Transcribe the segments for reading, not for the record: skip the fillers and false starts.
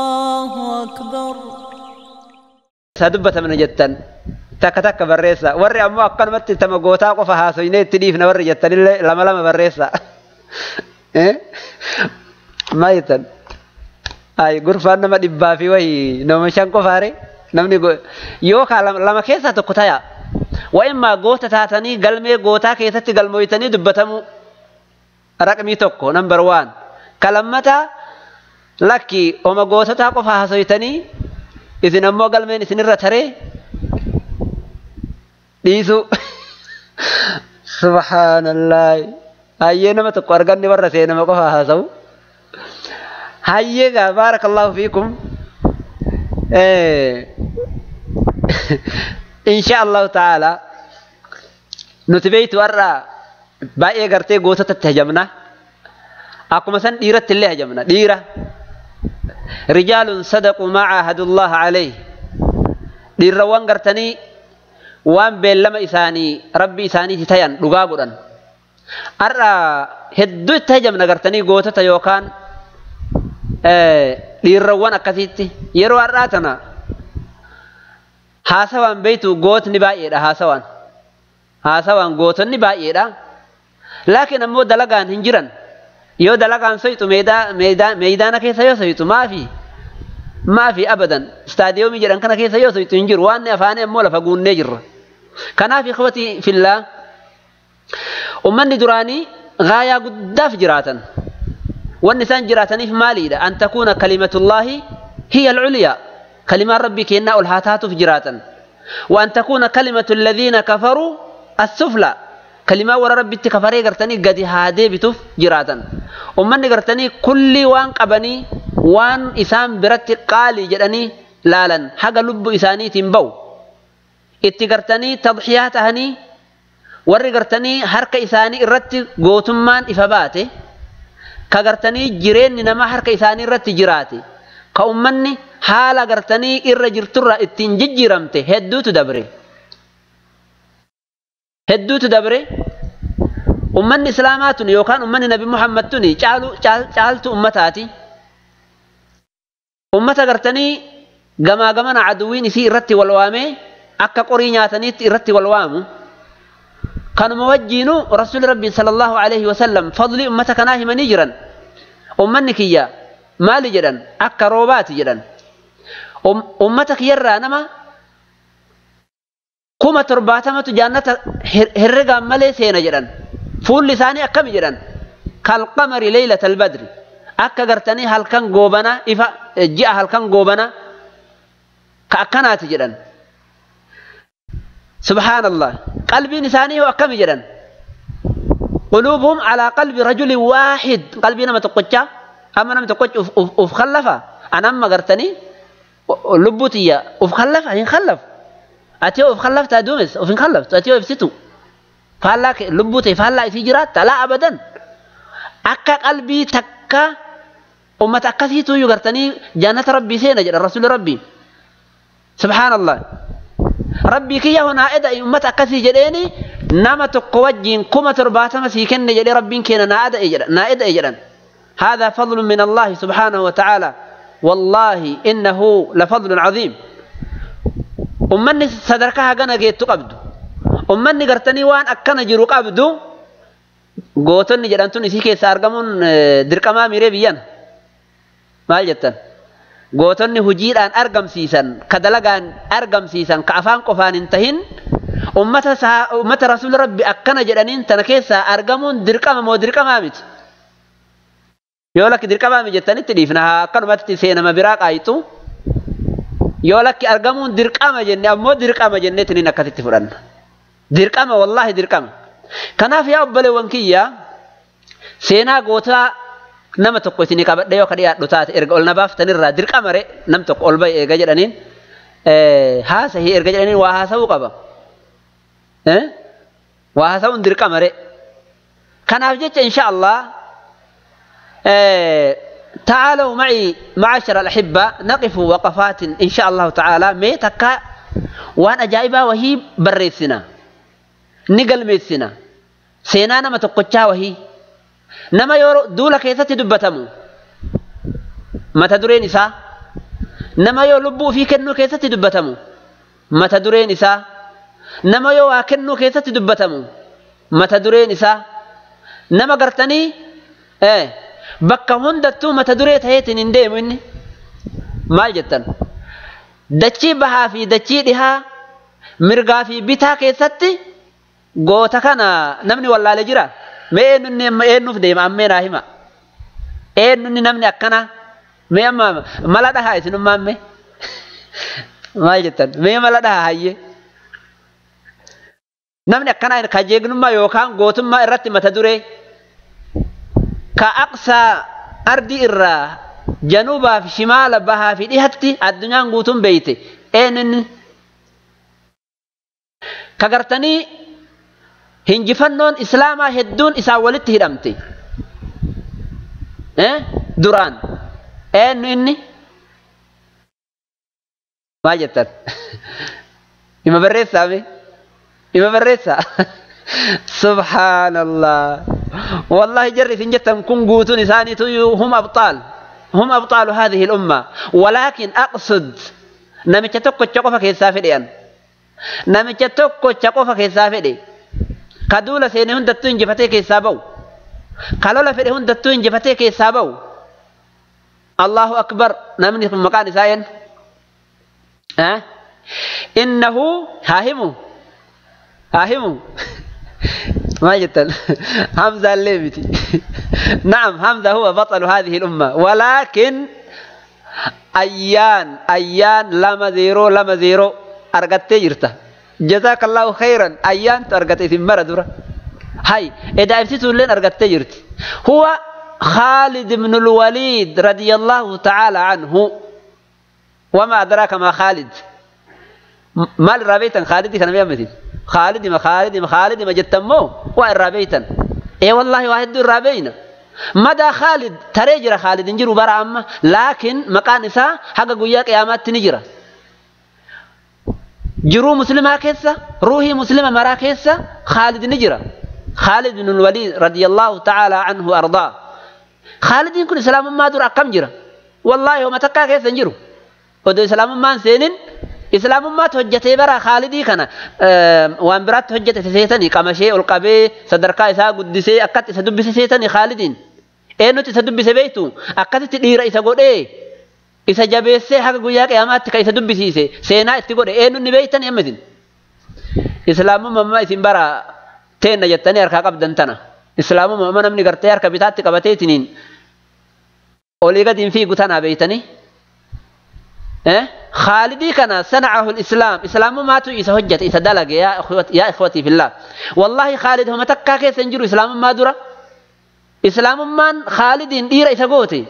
الله أكبر. Dubbatamna jettan takka takka barreessa. Warri ammoo akkanumatti tama gootaa qofa haasoynee itti dhiifna warri jettanillee lama lama barreessa. Maal jettan? Ay, gurfaan nama 100 fi wayii nama 5 qofaare namni yookaan lama keessaa tokko ta'a. Wa'immaa goota taatanii galmee gootaa keessatti galmooytanii dubbatamu raqmii 1 number 1. Kalammataa lakki oma goototaa qofa haasoytanii isin ammoo galmeen isinirra taree dhiisu. Subhaanallah. Hayyee nama tokko arganne warra seenama qofa haasa'u. Hayyee gaa baarakallahu fiikum. Insha Allahu ta'ala nuti beeytu har'a baay'ee gartee goototatti hajamna. Akkuma san dhiiratti illee hajamna. Dhiira. Rijaalun sadaqu maa caahadullaha alayhi. Dhiirrawwan gartanii waan beellama isaanii rabbi isaaniiti tayan dhugaa godhan. Har'a hedduu itti hajamna gartanii gootota yookaan dhiirrawwan akkasiitti. Yeroo har'aa tana haasawaan beeytu gootni baay'eedha haasawaan. Haasawaan gootonni baay'eedha. Laakiin ammoo dalagaan hin jiran. Yoo dalagaan soytu meeydaana keessa yoo soytu maafi abadan istaadiyoomii jedhan kana keessa yoo soytu hin jiru. Waan afaanii ammoo lafa guunnee jirra. Kanaaf ikhwatii fillaa ummanni duraanii gaayaa guddaaf jiraatan. Wanni isaan jiraataniif maaliidha? An takuuna kalimatullaahi hiya al-culyaa. Kalimaan rabbii kennaa ol haa taatuuf jiraatan. Wa an takuuna kalimatu alladhiina kafaruu as-sufla. Kalimaa warra rabbitti kafaree gartanii gadi haa deebituuf jiraatan. Ummanni gartanii kulli waan qabanii waan isaan biratti qaalii jedhanii laalan haga lubbu isaaniitiin ba'u. Itti gartanii tadxiyaa tahanii warri gartanii harka isaanii irratti gootummaan ifa baate ka gartanii jireenyi namaa harka isaanii irratti jiraate ka ummanni haala gartanii irra jirturraa ittiin jijjiiramte hedduutu dabre. Hedduutu dabre. Ummanni islaamaa tun yookaan ummanni nabi Muhammad tuni caaltu ummataati. Ummata gartanii gamaa gamana aduwwiin isii irratti wal waamee akka qorii nyaataniitti irratti wal waamu. Kanuma wajjiinuu rasuulli rabbii sallallahu alaihi wasallam fadlii ummata kanaa himanii jiran. Ummanni kiyya maali jedhan? Akka roobaati jedhan. Ummata kiyyarraa nama 70,000 jannata herregaan malee seena jedhan. Fuulli isaanii akkami jedhan? Kalqamari leeylatal badri. Akka gartanii halkan goobana ifa ji'a halkan goobana ka akkanaati jedhan. Subhaanallah. Qalbiin isaanii hoo akkami jedhan? Quluubuhum alaa qalbi rajulin waahid. Qalbii nama tokkochaa amma nama tokkochi uf khallafa. An amma gartanii lubbuu tiyya uf khallafa hin khallafu. Ati yoo uf khallafta duumes uf hin khallaftu. Ati yoo ibsitu faallaa lubbuu ta'e faallaa isii jiraatta laa abadan. Akka qalbii takka ummata akkasiitu iyyuu gartanii jannata rabbii seena jedha rasuulli rabbii. Subhaanallah. Rabbii kiyya hunaa eda ummata akkasii jedheeni nama tokko wajjiin 70,000 sii kenne jedhee rabbiin keenya naa eda'e jedhan. Haadha fadlun min Allahi subhaanahu wa ta'ala. Wallaahi innahu lafadlun caziim. Ummanni sadarkaa hagana geettu qabdu. Ummanni gartanii waan akkana jiru qabdu gootonni jedhamtuun isii keessa argamuun dirqamaa miiree biyyan. Maal jettan? Gootonni hojiidhaan argamsiisan, ka dalagaan argamsiisan, ka afaan qofaan hin tahin ummata rasuula rabbi akkana jedhaniin tana keessaa argamuun dirqama moo dirqamaa miti? Yoo lakki dirqamaa miti jettanitti dhiifna haa akkanumatti seenama biraa qaayitu. Yoo lakki argamuun dirqama jenne ammoo dirqama jenneetiniin akkasitti fudhanna. Dirqama wallaahi dirqama. Kanaaf yaa obboleewwan kiyya seenaa gootaa nama tokko isinii qabadhe yoo ka dhiyaadhu taate erga ol na baaftanirraa dirqama re nam tokko ol bahi eega jedhaniin haasahii erga jedhaniin waa haasa'uu qaba. Waa haasa'uun dirqama re. Kanaaf jecha insha Allah تعالوا معي معاشر الأحبة نقف وقفات إن شاء الله تعالى ميتك وأنا جايبة وهي بريسنا نقل ميسنا سينانا ما تقوتشا وهي Nama yoo duula keessatti dubbatamu mata dureen isaa, nama yoo lubbuu ofii kennuu keessatti dubbatamu mata dureen isaa, nama yoo waa kennuu keessatti dubbatamu mata dureen isaa, nama gartanii bakka hundattuu mata duree ta'eetiin hin deemu inni. Maal jettan? Dachii bahaa fi dachii dhihaa, mirgaa fi bitaa keessatti goota kana namni wallaalee jira. Mee eenyunni amma eenyuuf deema ammee naa hima. Eenyunni namni akkana mee amma mala dhahaa isinummaa ammee. Maal jettan? Mee mala dhahaa hayyee. Namni akkana kajeegnummaa yookaan gootummaa irratti mata duree ka aqsaa ardii irraa januubaa fi shimaala bahaa fi dhihatti addunyaan guutuun beeyte eenyunni ka gartanii hinjifannoon islaamaa hedduun isaan walitti hidhamte duraan eenyu inni maal jettan? Ima barreessaa mee? Ima barreessaa? Subhaanallah. Wallahi jarri isin jettan kun guutuun isaaniitu hum abxaal. Hum abxaalu haadhihi al-umma. Walaakin aqsud namicha tokkocha qofa keessaa fedhe an. Namicha tokkocha qofa keessaa fedhe. Ka duula seene hundattuu injifatee keessaa ba'u. Ka lola fedhe hundattuu injifatee keessaa ba'u. Allahu akbar. Namni kun maqaan isaa eenyu? Innahu haa himu. Haa himu. Maal jettan? Hamza illee miti. Na'am, Hamza huwa baxalu haadhihi al-umma. Walaakin ayyaan ayyaan 2020 argattee jirta. Jazakallahu khayran ayyaantu argate isin mara dura. Hay, edaa ibsituulleen argattee jirti. Huwa Khalid ibn al-Walid radiyallahu ta'ala anhu. Wama adraaka ma Khalid? Maal irraa beektan Khalid kana mee ammatiin? Khalid ma Khalid ma Khalid ma jettan moo waa irraa beektan? Ee wallahi waa hedduu irraa beekna. Madaa Khalid taree jira Khalid hin jiru bara amma, laakiin maqaan isaa haga guyyaa qiyaamaatti ni jira. Jiruu muslimaa keessa, ruuhii muslima maraa keessa Khalid ni jira. Khalid ibn al-Walid radiyallahu ta'ala anhu ardaa. Khalidiin kun islaamummaa dura akkam jira? Wallahi homa takkaa keessa hin jiru. Odoo islaamummaan seenin islaamummaatti hojjetee bara Khalidii kana waan biraatti hojjete seetanii qamashee ol qabee sadarkaa isaa guddisee akkatti isa dubbise seetanii Khalidiin. Eenyutti isa dubbise beektu? Akkasitti dhiira isa godhee isa jabeessee haga guyyaa qiyaamaatti kan isa dubbisiise seenaa itti godhe eenyuun beeytanii amma isin. Islaamummaa amma isin bara teenna jettanii harkaa qabdan tana. Islaamummaa amma namni gartee harka bitaatti qabateetiniin olii gadi hin fiigu tanaa beeytanii. Khalidii kana sana'ahu al-islaam. Islaamummaatu isa hojjete isa dalage yaa ikhwatii fillah. Wallahi Khalid homa takkaa keessa hin jiru islaamummaa dura. Islaamummaan Khalidiin dhiira isa goote.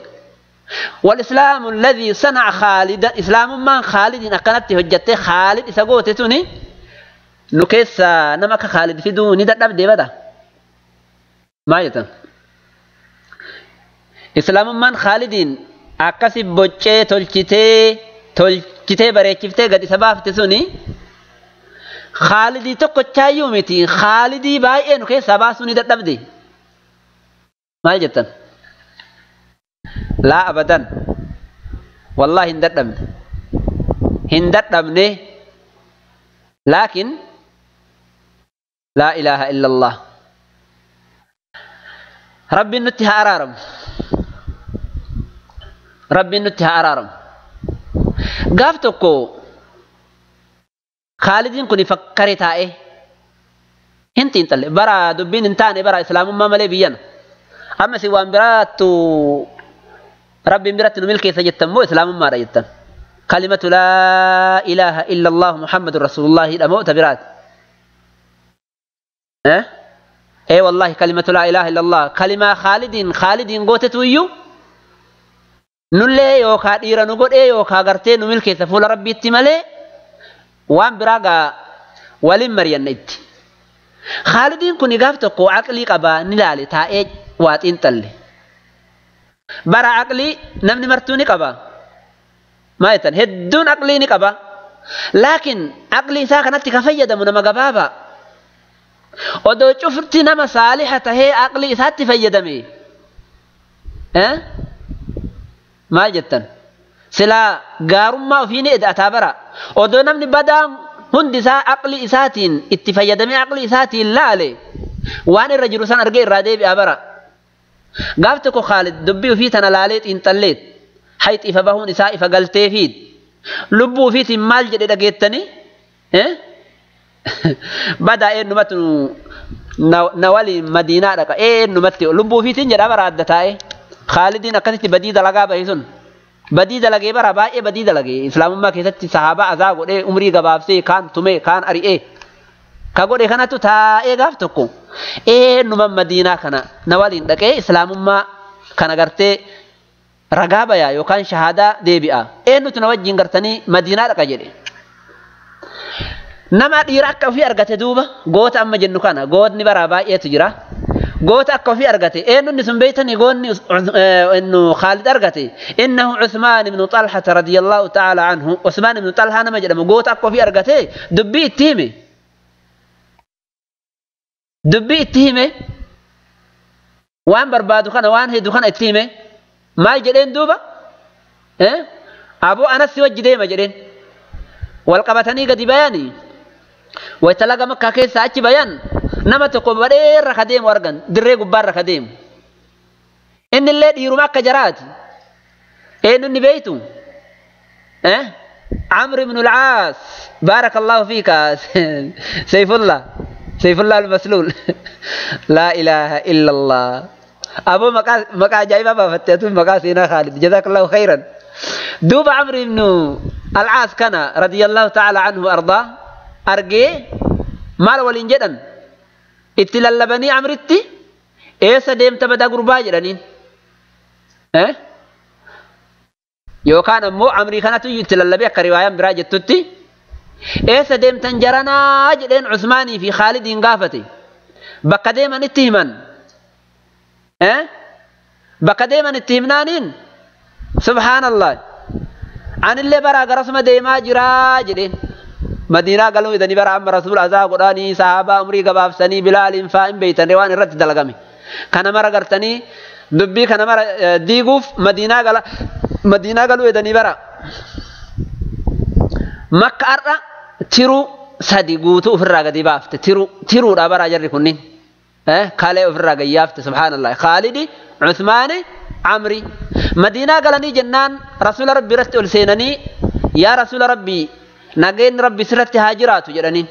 والإسلام الذي صنع خالد إسلام من خالد أكنت هجته خالد إسقوت توني نكيس نمك خالد في دوني دب دي بدا ما يتم إسلام من خالدين أكسب بوجه تلشته تلشته بريشفته قد سباف تسوني خالدي تقطع يومتي خالدي باي نكيس سباسوني دب دي ما يتم لا أبدا والله هندت أمني لكن لا إله إلا الله ربي نتها أرارم ربي نتها أرارم قافتكو خالدين كوني فكري تائه هنتي انتلي برا دبين انتاني برا إسلام ما ملي بيانا أما سوان براتو ربي برات ملكي سجدتم مو إسلام ما رأيتم كلمة لا إله إلا الله محمد رسول الله الأموت برات أه؟ إيه والله كلمة لا إله إلا الله كلمة خالد خالد قوتت ويو نولي يوكا ديرا نقول إيه يوكا غرتين ملكي سفول ربي التمالي وان براغا ولم مريان نت خالدين كوني غافتقو عقلي قبا نلالي تا إيه وات انتلي برا عقلي نمني مرتوني قبا ما يتن هدون عقلي نقبا لكن عقلي ساكنت كفيد من مغبابا ودو شفرتي نما صالحة هي عقلي سات فيدمي Maal jettan? Silaa gaarummaa ofii ni eda'ataa bara. Odoo namni badaan hundi isaa aqli isaatiin itti fayyadamee aqli isaatiin laale waan irra jiru san argee irraa deebi'a bara. Gaaf tokko Khaalid dubbii ofii tana laalee xiinxalleet hayxi ifa bahuun isaa ifa galteefiit lubbuu ofiitiin maal jedhe dhageettanii? Badaa eenyumatti na waliin Madiinaa dhaqa eenyumatti lubbuu ofiitiin jedha bara adda taa'e. Khaalidiin akkasitti badii dalagaa bahe sun badii dalagee bara baay'ee badii dalagee islaamummaa keessatti sahaabaa azaa godhee umrii gabaabsee kaan tumee kaan ari'ee ka godhe kanatu taa'ee gaaf tokko eenyuma Madiinaa kana na waliin dhaqee islaamummaa kana gartee ragaa bayaa yookaan shahaadaa deebi'a eenyutu na wajjin gartanii Madiinaa dhaqa jedhe. Nama dhiira akka ofii argate duuba goota amma jennu kana gootni bara baay'eetu jira. Goota akka ofii argate eenyunni sun beeytanii goonni innu Khaalid argate innahu Usmaan ibnu Talhata radiyallahu ta'ala anhu. Usmaan ibnu Talhaa nama jedhamu goota akka ofii argate dubbii itti hime. Dubbii itti hime waan barbaadu kana waan hedduu kana itti hime maal jedheen duuba aboo anas si wajji deema jedheen wal qabatanii gadi bayanii wayta laga Makkaa keessaa achi bayan nama tokko badheerra ka deemu argan dirree gubbaarra ka deemu innillee dhiiruma akka jaraati eenyunni beeytu Amr ibn al-Aas barakallahu fiika Sayfullah Sayfullah al-Masluul laa ilaaha illallah aboo maqaa ajaa'ibaa baafatte atu maqaa seenaa Khaalid jazakallahu khayran duuba Amr ibn al-Aas kana radiyallahu ta'ala anhu ardaa argee maal waliin jedhan itti lallabanii Amritti eessa deemta badaa gurbaa jedhaniin yookaan ammoo Amrii kanatu itti lallabee akka riwaayaan biraa jettutti eessa deemtan jaranaa jedheen Usmaanii fi Khaalidiin gaafate bakka deeman itti himan bakka deeman itti himnaaniin subhaanallah anillee baraa garasuma deemaa jiraa jedheen Madiinaa galuu idanii bara amma rasuul azaa godhanii sahaabaa umrii gabaabsanii Bilaaliin faa hin beeytan waan irratti dalagame kana mara gartanii dubbii kana mara diiguuf Madiinaa galuu idanii bara Makka har'a tiruu sadi guutuu ofirraa gadi baafte tiruudha bara jarri kunniin kalee ofirraa gayyaafte subhaanallah Khaalidi Usmaani Amri Madiinaa galanii jennaan rasuula rabbii irratti ol seenanii yaa rasuula rabbii nageenyi rabbi sirratti haa jiraatu jedhaniin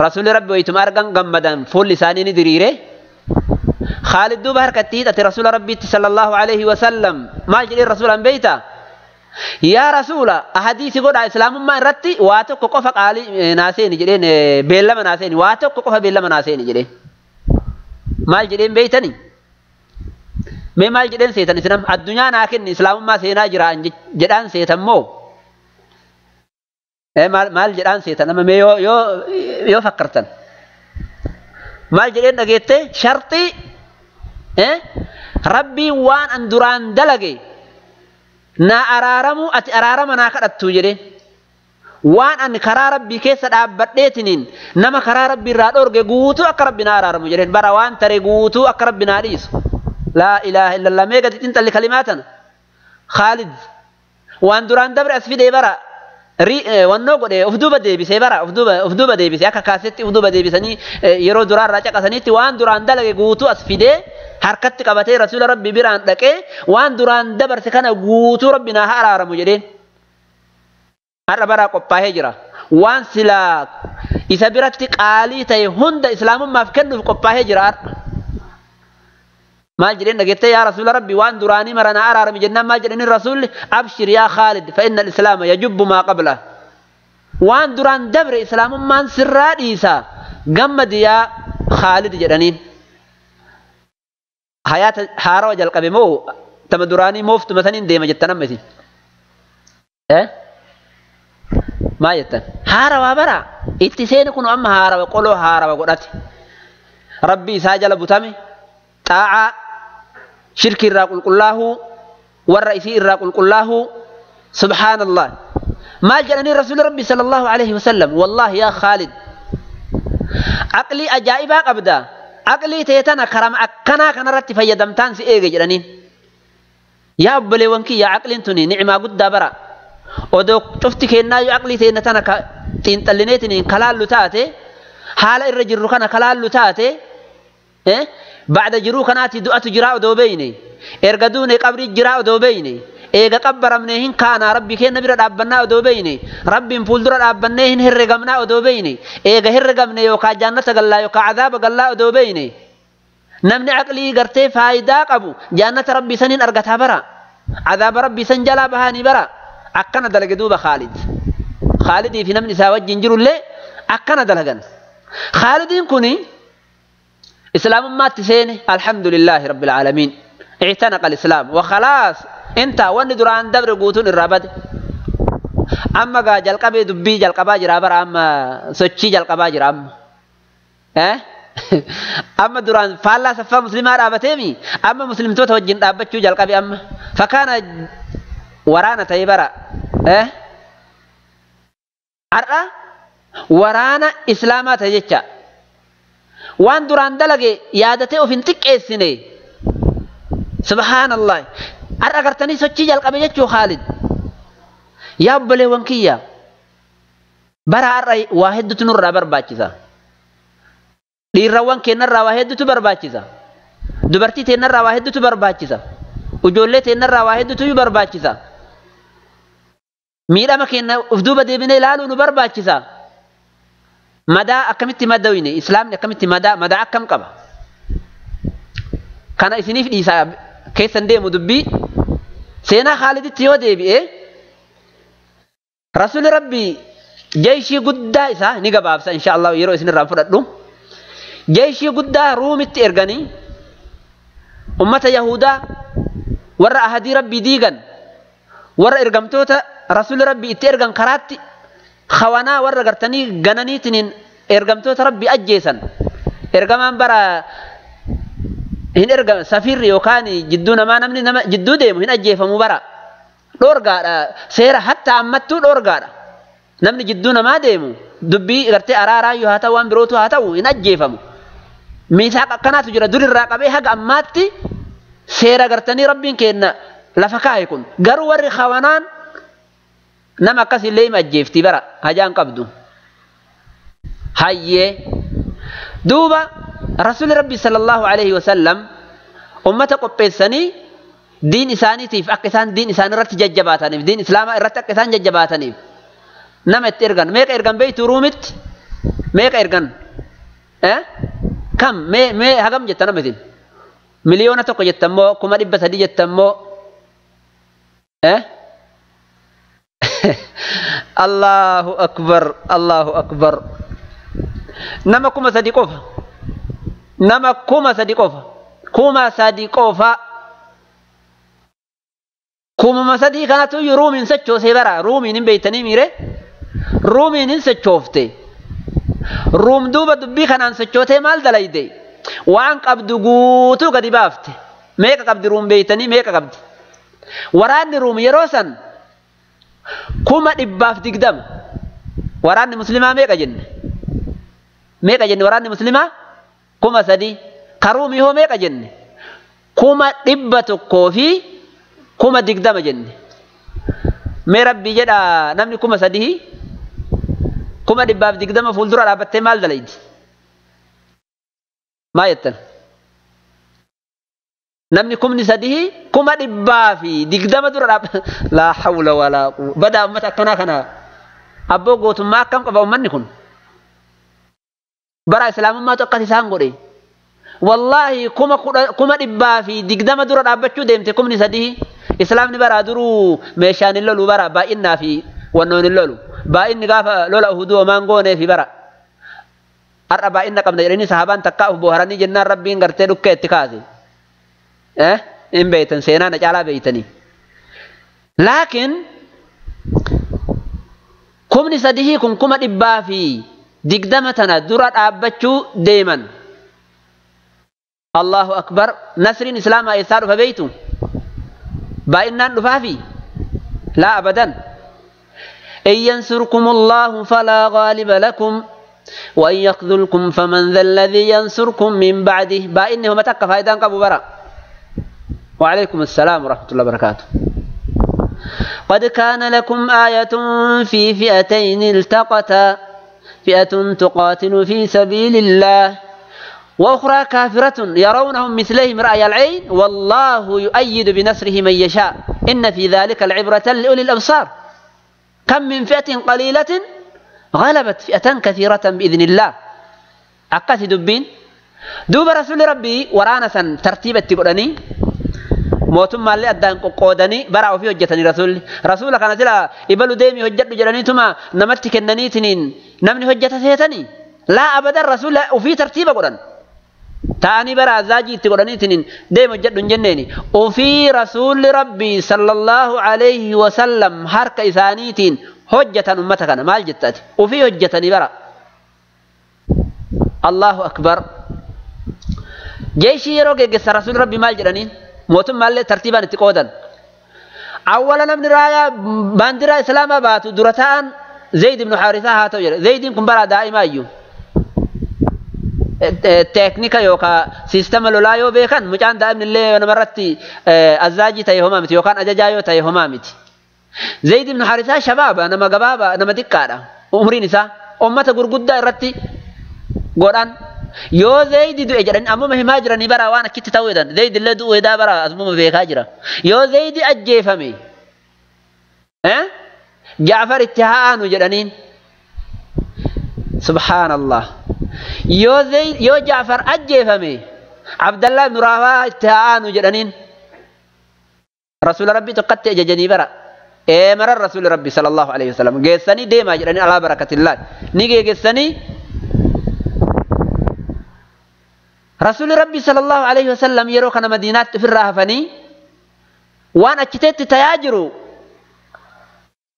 rasuulli rabbi wayituma argan gammadan fuulli isaanii ni diriire Khaalid duuba harkatti hidhate rasuula rabbiitti sallallahu alaihi wasallam maal jedheen rasuulaan beeyta yaa rasuula ahadiisi godhaa islaamummaa irratti waa tokko qofa qaalii naaseeni jedheen beellama naaseeni waa tokko qofa beellama naaseeni jedheen maal jedheen beeytanii mee maal jedheen seetan isinam addunyaa naa kenni islaamummaa seenaa jira jedhaan seetan moo maal jedhaan seetan amma mee yoo fakkartan maal jedheen dhageette sharxii rabbiin waan an duraan dalage naa araaramu ati araarama naa kadhattu jedheen waan an karaa rabbii keessa dhaabbadheetiniin nama karaa rabbii irraa dhoorge guutuu akka rabbi naa araaramu jedheen bara waan tare guutuu akka rabbi naa dhiisu laa ilaaha illallah mee gadi xinxalli kalimaa tana Khaalid waan duraan dabre as fidee bara wannoo godhe of duuba deebisee bara of duuba deebisee akka kaasetti of duuba deebisanii yeroo duraarraa caqasanitti waan duraan dalage guutuu as fidee harkatti qabatee rasuula rabbi biraan dhaqee waan duraan dabarse kana guutuu rabbi naa haa araaramu jedheen har'a baraa qophaa'ee jira waan silaa isa biratti qaalii ta'e hunda islaamummaaf kennuuf qophaa'ee jira har'a. Maal jedheen dhageettee yaa rasuula rabbi waan duraanii mara naa araarami jennaan maal jedhanii rasuulli abshir yaa Khaalid fa inna al-islaama yajubbu maa qabla waan duraan dabre islaamummaan sirraa dhiisa gammadi yaa Khaalid jedhaniin hayaata haarawa jalqabe moo tama duraanii mooftuma saniin deema jettan amma isin maa jettan haarawaa bara itti seeni kun amma haarawa qoloo haarawa godhate rabbi isaa jala butame xaa'aa shirki irraa qulqullaahuu warra isii irraa qulqullaahuu subhaanallah maal jedhanii rasuuli rabbi sallallahu alaihi wasallam wallaahi yaa Khaalid aqlii ajaa'ibaa qabda Aqlii tee tana karama akkanaa kanarratti fayyadamtaan si eege jedhaniin. Yaa obboleewwan kiyya aqliin tuni ni'imaa guddaa bara. Odoo cufti kennaa yoo aqlii teenna tana xiinxallineetiin kalaallu taate haala irra jirru kana kalaallu taate bacda jiruu kanaati du'atu jiraa odoo beeyne erga duune qabrii jiraa odoo beeyne eega qabbaramnee hin kaanaa rabbi keenna bira dhaabbannaa odoo beeyne rabbiin fuuldura dhaabbannee hin herregamnaa odoo beeyne eega herregamne yookaa jaannata gallaa yookaa cadaaba gallaa odoo beeyne namni aqlii gartee faayidaa qabu jaannata rabbii saniin argataa bara cadaaba rabbii san jalaa bahaanii bara akkana dalage duuba Khaalid. Khaalidii fi namni isaa wajjin jirullee akkana dalagan. Khaalidiin kuni islaamummaatti seene alhamdulillaahi rabbil aalamiin. Ictanaqa alislaam wa khalaas inta wanni duraan dabre guutuun irraa bade. Amma gaa jalqabee dubbii jalqabaa jira bara amma sochii jalqabaa jira amma. Amma duraan faallaa saffaa muslimaa dhaabateemi amma muslimtoota wajjin dhaabbachuu jalqabe amma. Fakkaana waraana ta'e bara. Har'a waraana islaamaa ta'e jecha. Waan duraan dalage yaadatee of hin xiqqeessine. Subhaanallah. Har'a gartanii sochii jalqabe jechuu Khaalid. Yaa obboleewwan kiyya. Bara har'a waa hedduutu nurraa barbaachisa. Dhiirrawwan keennarraa waa hedduutu barbaachisa. Dubartii teennarraa waa hedduutu barbaachisa. Ijoollee teennarraa waa hedduutu barbaachisa. Miidhama keenya of duuba deebinee ilaaluu nu barbaachisa. Madaa akkamitti madawine? Islaamni akkamitti madaa? Madaa akkam qaba? Kana isiniif dhiisaa keessan deemu dubbii. Seenaa Khaaliditti yoo deebi'e Rasuulli Rabbii jeeshii guddaa isaa ni gabaabsa insha Allah yeroo isinirraa fudhadhu. Jeeshii guddaa Ruumitti erganii ummata Yahudaa warra ahadii Rabbii diigan warra ergamtoota Rasuulli Rabbii itti ergan karaatti khawanaa warra gartanii gananiitiin ergamtoota Rabbii ajjeesan. Ergamaan bara hin ergame safiirri yookaan jidduu namaa namni nama jidduu deemu hin ajjeefamu bara. Dhoorgaadha seera hatta ammattuu dhoorgaadha. Namni jidduu namaa deemu dubbii gartee araaraa yoo haa ta'u waan birootu haa ta'u hin ajjeefamu. Miisaaq akkanaatu jira durirraa qabee haga ammaatti seera gartanii Rabbiin kenna lafa kaa'e kun garuu warri khawanaan nama akkasillee hima ajjeefti bara hajaan qabdu. Hayyee duuba Rasuulli Rabbi sallallahu alaihi wasallam ummata qopheessanii diin isaaniitiif akka isaan diin isaanii irratti jajjabaataniif diin islaamaa irratti akka isaan jajjabaataniif nama itti ergan meeqa ergan beeytu Ruumitti meeqa ergan kam mee hagam jetta nama isin 1,000,000 jettammoo 300,000 jettammoo Allahu akbar Allahu akbar nama 3,000 qofa nama 3,000 qofa 3,000 qofa 3,000 kanatu Ruumiin sochoosee bara Ruumiin hin beeytanii miire Ruumiin hin sochoofte Ruum duuba dubbii kanaan sochootee maal dalayde waan qabdu guutuu gadi baafte meeqa qabdi Ruum beeytanii meeqa qabdi waraanni Ruum yeroo san 120,000 waraanni muslimaa meeqa jenne meeqa jenne waraanni muslimaa 3,000 ka Ruumii hoo meeqa jenne 120,000 jenne mee Rabbii jedha namni 3,000 120,000 fuuldura dhaabbattee maal dalaydi maa jettan namni 3,000 120,000 dura dhaabba laa hawla walaa quwwata badaa ummata akkanaa kana abboo gootummaa akkam qaba ummanni kun bara islaamummaatu akkas isaan godhe wallaahi 120,000 dura dhaabbachuu deemte 3,000 islaamni baraa duruu meeshaan hin lolu bara baay'innaa fi wannoon hin lolu baay'inni gaafa lola Uhuduu homaan goonee fi bara har'a baay'inna qabna jedhanii sahabaan takkaa of booharanii jennaan Rabbiin gartee dhukkee itti kaase hin beeytan seenaa na caalaa beeytanii laakiin 3,000 kun 120,000 tana dura dhaabbachuu deeman. Allahu akbar nasriin islaamaa eessaa dhufa beeytu baay'innaan dhufaafi laa abadan in yansurkumullahu falaa ghaaliba lakum. وإن يخذلكم فمن ذا الذي ينصركم من بعده بإنه متك فايدان قبو برا. وعليكم السلام ورحمة الله وبركاته. قد كان لكم آية في فئتين التقتا فئة تقاتل في سبيل الله وأخرى كافرة يرونهم مثلهم رأي العين والله يؤيد بنصره من يشاء إن في ذلك العبرة لأولي الأبصار. كم من فئة قليلة غلبت فئة كثيرة بإذن الله. أقاسي دبين دوب رسول ربي ورانا ترتيب التقراني mootummaa illee addaan qoqqoodanii bara ofii hojjetanii rasuulli rasuula kana sila ibalu deemii hojjedhu jedhaniituma namatti kennaniitiniin namni hojjeta seetanii laa abadan rasuula ofii tartiiba godhan ta'anii bara azaajii itti godhaniitiniin deemi hojjedhu hin jenneeni ofii rasuulli rabbii sallallahu alayhi wasallam harka isaaniitiin hojjetan ummata kana maal jettaati ofii hojjetanii bara. Allahu akbar. Jeeshii yeroo geggeessa rasuulli rabbii maal jedhaniin mootummaallee tartiibaan itti qoodan. Awwala namni raayaa baandiraa islaamaa baatu dura ta'an Zayd ibn Haarisaa haa ta'u jedhe. Zaydiin kun bara daa'imaa iyyuu. Teeknika yookaan siistama lolaa yoo beekan mucaan daa'imni illee namarratti azaajii ta'e homaa miti yookaan ajajaa yoo ta'e homaa miti. Zayd ibn Haarisaa shabaaba nama gabaabaa nama xiqqaadha umriin isaa ummata gurguddaa irratti godhan. Yoo Zaydi du'e jedhanii ammuma himaa jiranii bara waan achitti ta'uu jedhan Zaydi illee du'u edaa bara asuma beekaa jira. Yoo Zaydi ajjeefame Jaafar itti haa aanu jedhaniin. Subhaanallah. Yoo Jaafar ajjeefame Abdallah ibn Rawaa itti haa aanu jedhaniin. Rasuula Rabbii tokkotti ajajanii bara. Eemara Rasuula Rabbii sallallahu alaihi wasallam geessanii deemaa jedhanii alaa barakatillah ni geessanii. رسول ربي صلى الله عليه وسلم يرو كان مدينات في الرهفني وان اجتت تياجرو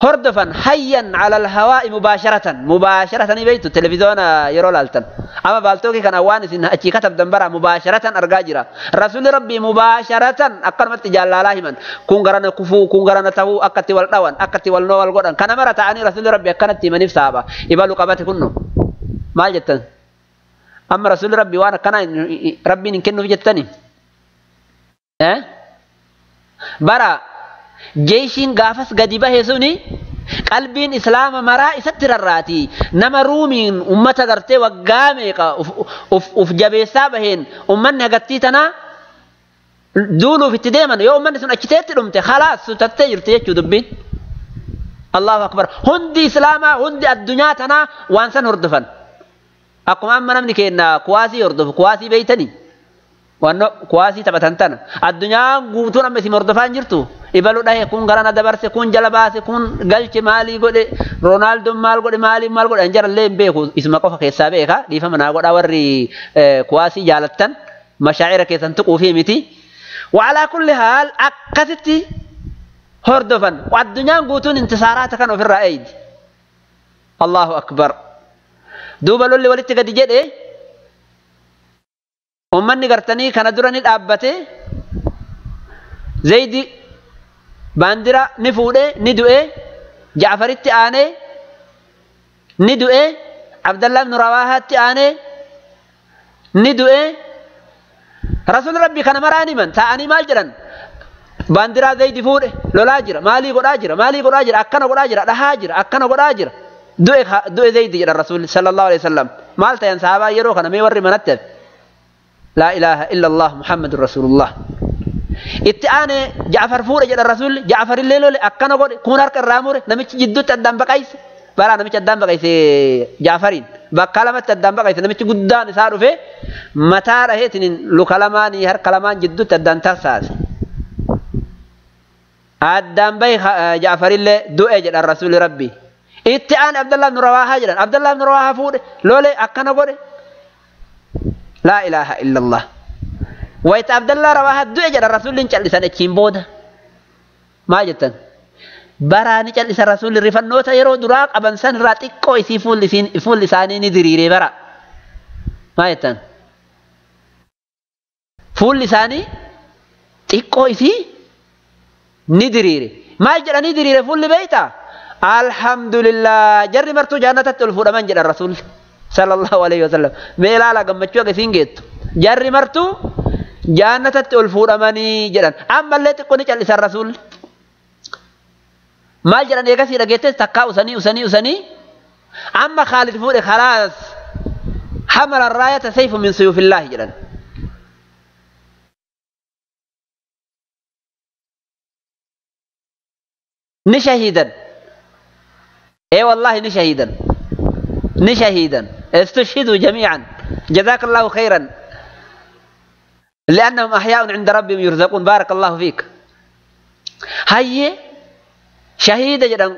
هردفا حيا على الهواء مباشرة مباشرة بيتو تلفزيون يرو لالتن اما بالتوكي كان اوان سن اچي كتب دنبرا مباشرة ارغاجرا رسول ربي مباشرة اقر مت جلاله من كون غرنا كفو كون غرنا تاو اكتي والدوان اكتي والنوال غدان كان مرة تاني رسول ربي كانت منف صحابه يبالو قبات كنو ما جتن أما رسول ربي وأنا كان ربي نكنه في جتني برا جيشين قافس قديبه يسوني قلبين إسلام مرا إستر الراتي نما رومين أمة قرتي وقامي أف جبيسا بهين أمنا قتيتنا دولو في التديمن يو أمنا سن أكتيت الأمتي خلاص ستتجر تيجو دبين. الله أكبر. هندي إسلاما هندي الدنيا تنا وانسان هردفن. Akkuma amma namni keenya kuwaasii hordofu kuwaasii beeytanii wanno kuwaasii taphatan tana addunyaan guutuun amma isin hordofaa hin jirtu ibalu dhahe kun garana dabarse kun jala baase kun galche maalii godhe Roonaaldoo maal godhe maalii maal godhe anjarallee hin beeku isuma qofa keessaa beeka dhiifama naa godhaa warri kuwaasii jaalattan mashaa'ira keessan tuquufii miti. Waalaa kulli haal akkasitti hordofan addunyaan guutuun intisaaraata kan ofirraa eeydi. Allahu akbar. Duuba lolli walitti gadi jedhe ummanni gartanii kana dura ni dhaabbate Zaydi baandira ni fuudhe ni du'e Jaafaritti aanee ni du'e Abdallah ibn Rawaahaatti aanee ni du'e Rasuul Rabbi kana maraan himan taa'anii maal jedhan baandiraa Zaydi fuudhe lolaa jira maalii godhaa jira maalii godhaa jira akkana godhaa jira dhahaa jira akkana godhaa jira du'e Zaydi jedhan Rasuulli sallallahu alaihi wasallam maal ta'an sahaabaa yeroo kana mee warri manatti laa ilaaha illa Allah Muhammadur Rasulullah itti aanee Jaafar fuudhe jedhan Rasuulli Jaafar illee lole akkana godhe kun harka irraa mure namichi jidduutti addaan baqayse bara namichi addaan baqayse Jaafariin bakka lamatti addaan baqayse namichi guddaan isaa dhufe mataa dhaheetiin luka lamaanii harka lamaan jidduutti addaan tarsaase addaan bahe Jaafar illee du'e jedhan Rasuulli Rabbi. Itti aan Abdallah ibn Rawaahaa jedhan Abdallah ibn Rawaahaa fuudhe lole akkana godhe laa ilaaha illallah wayita Abdallah Rawaahaa du'e jedhan Rasuulli hin callisan achiin booda maal jettan baraa ni callisan Rasuulli rifannoota yeroo duraa qaban san irraa xiqqoo isii fuulli isaanii ni diriiree bara maal jettan fuulli isaanii xiqqoo isii ni diriire maal jedhanii diriire fuulli beeytaa Alhamdulillah jarri martuu jannatatti ol fuudhaman jedhan Rasuulli Sallallahu alayhi wasallam. Mee ilaala gammachuu akka isiin geettu. Jarri martuu jannatatti ol fuudhamanii jedhan. Ammallee xiqqoo ni callisan rasuulli. Maal jedhan eegasii dhageettes takkaa usanii usanii usanii amma Khaalid fuudhe khalaas hamala raayata sayfu min suyufillaahi jedhan. Ni shahiidan. Ee wallaahi ni shahiidan. Ni shahiidan. Istushhiduu jamiican. جزاك الله خيرا لأنهم أحياء عند ربهم يرزقون بارك الله فيك. هيا شهيد جدًا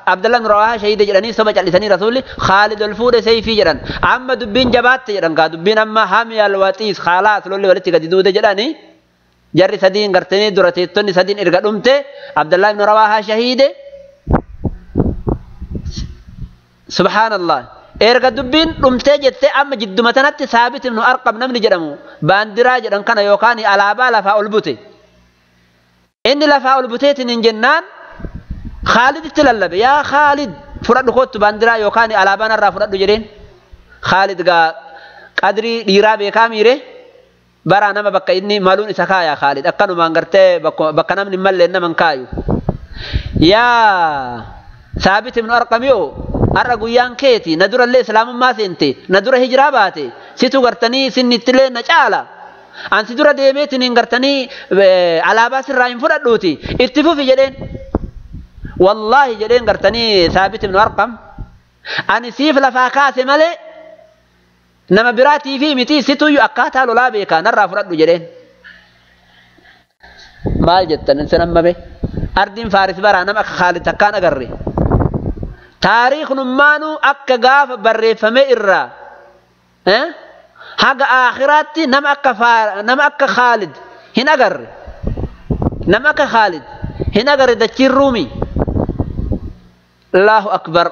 عبد الله بن رواحة شهيد جدًا سبع لساني رسولي خالد الفور سيفي جدًا عم دبين جبات جدًا قا دبين أما حامي الواتيس خلاص لولي ولتي قد دودة جدًا جري سدين قرتني درتي توني سدين إرقدمته عبد الله بن رواحة شهيد سبحان الله. Erga dubbiin dhumtee jettee amma jidduma tanatti Saabit ibnu Arqam namni jedhamu baandiraa jedhan kana yookaan alaabaa lafaa ol bute. Inni lafaa ol buteetiin hin jennaan Khaaliditti lallabe yaa Khaalid fudhadhu kottu baandiraa yookaan alaabaa narraa fudhadhu jedheen. Khaalid gaa qadrii dhiiraa beekaa miire baraa nama bakka inni maluun isa kaaya Khaalid akkanumaan gartee bakka namni hin malleen nama hin kaayu. Yaa Saabit ibnu Arqamiyoo har'a guyyaan keeti na durallee islaamummaa seente na dura hijiraa baate situ gartanii sinnittillee na caala ansi dura deemeetiin hin gartanii alaabaa sirraa hin fudhadhuuti itti fufi jedheen. Wallaahi jedheen gartanii Saabit ibnu Arqam ani siif lafaa kaase malee nama biraatii fi miti situyyuu akkaataa lolaa beekaa narraa fudhadhu jedheen. Maal jettan isin amma be ardiin Faaris baraa nama akka Khaalid takkaan agarre. Taariiknummaanuu akka gaafa barreeffame irraa haga aakhiraatti nama akka Khaalid hin agarre. Nama akka Khaalid hin agarre dachiin Ruumii. Allahu akbar.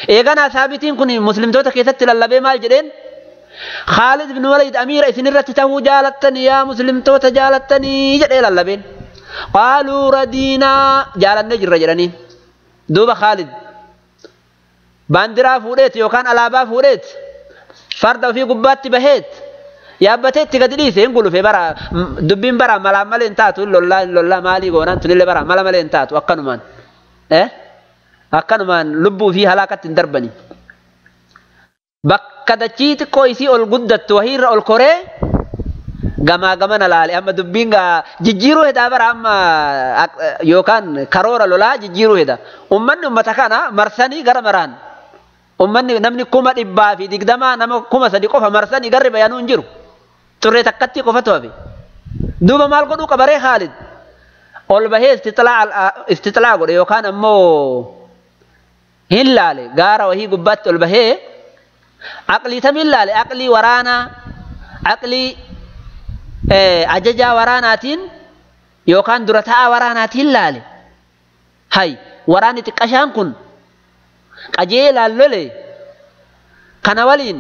Eeganaa Saabitiin kun muslimtoota keessatti lallabee maal jedheen? Khaalid ibn Waliid amiira isin irratti ta'uu jaalattanii yaa muslimtoota jaalattanii jedhee lallabeen. Qaaluu radiinaa jaalannee jirra jedhaniin. Duuba Khaalid baandiraa fuudheet yookaan alaabaa fuudheet farda ofii gubbaatti baheet yaabbateetti gadi dhiise hin gulufe bara dubbiin bara malaan malee hin taatu lollaa lollaa maalii goonaan tunillee bara mala malee hin taatu akkanumaan akkanumaan lubbuu fi halaakatti hin darbani. Bakka dachii xiqqoo isii ol guddattu wahiirra ol koree gamaa gamana laale amma dubbiin jijjiiruu hedaa bara amma yookaan karoora lolaa jijjiiruu heda. Ummanni ummata kana marsanii gara maraan ummanni namni 120,000 nama 3,000 qofa marsanii garri bayanuu hin jiru. Xurree takkatti qofatu hafe. Duuba maal godhuu qabaree Khaalid ol bahee istixlaa godhe yookaan ammoo hin laale gaara wahii gubbaatti ol bahee aqlii tamiin laale aqlii waraanaa aqlii ajajaa waraanaatiin yookaan dura taa'aa waraanaatiin laale. Hay waraanni xiqqashaan kun qajeelaan lole kana waliin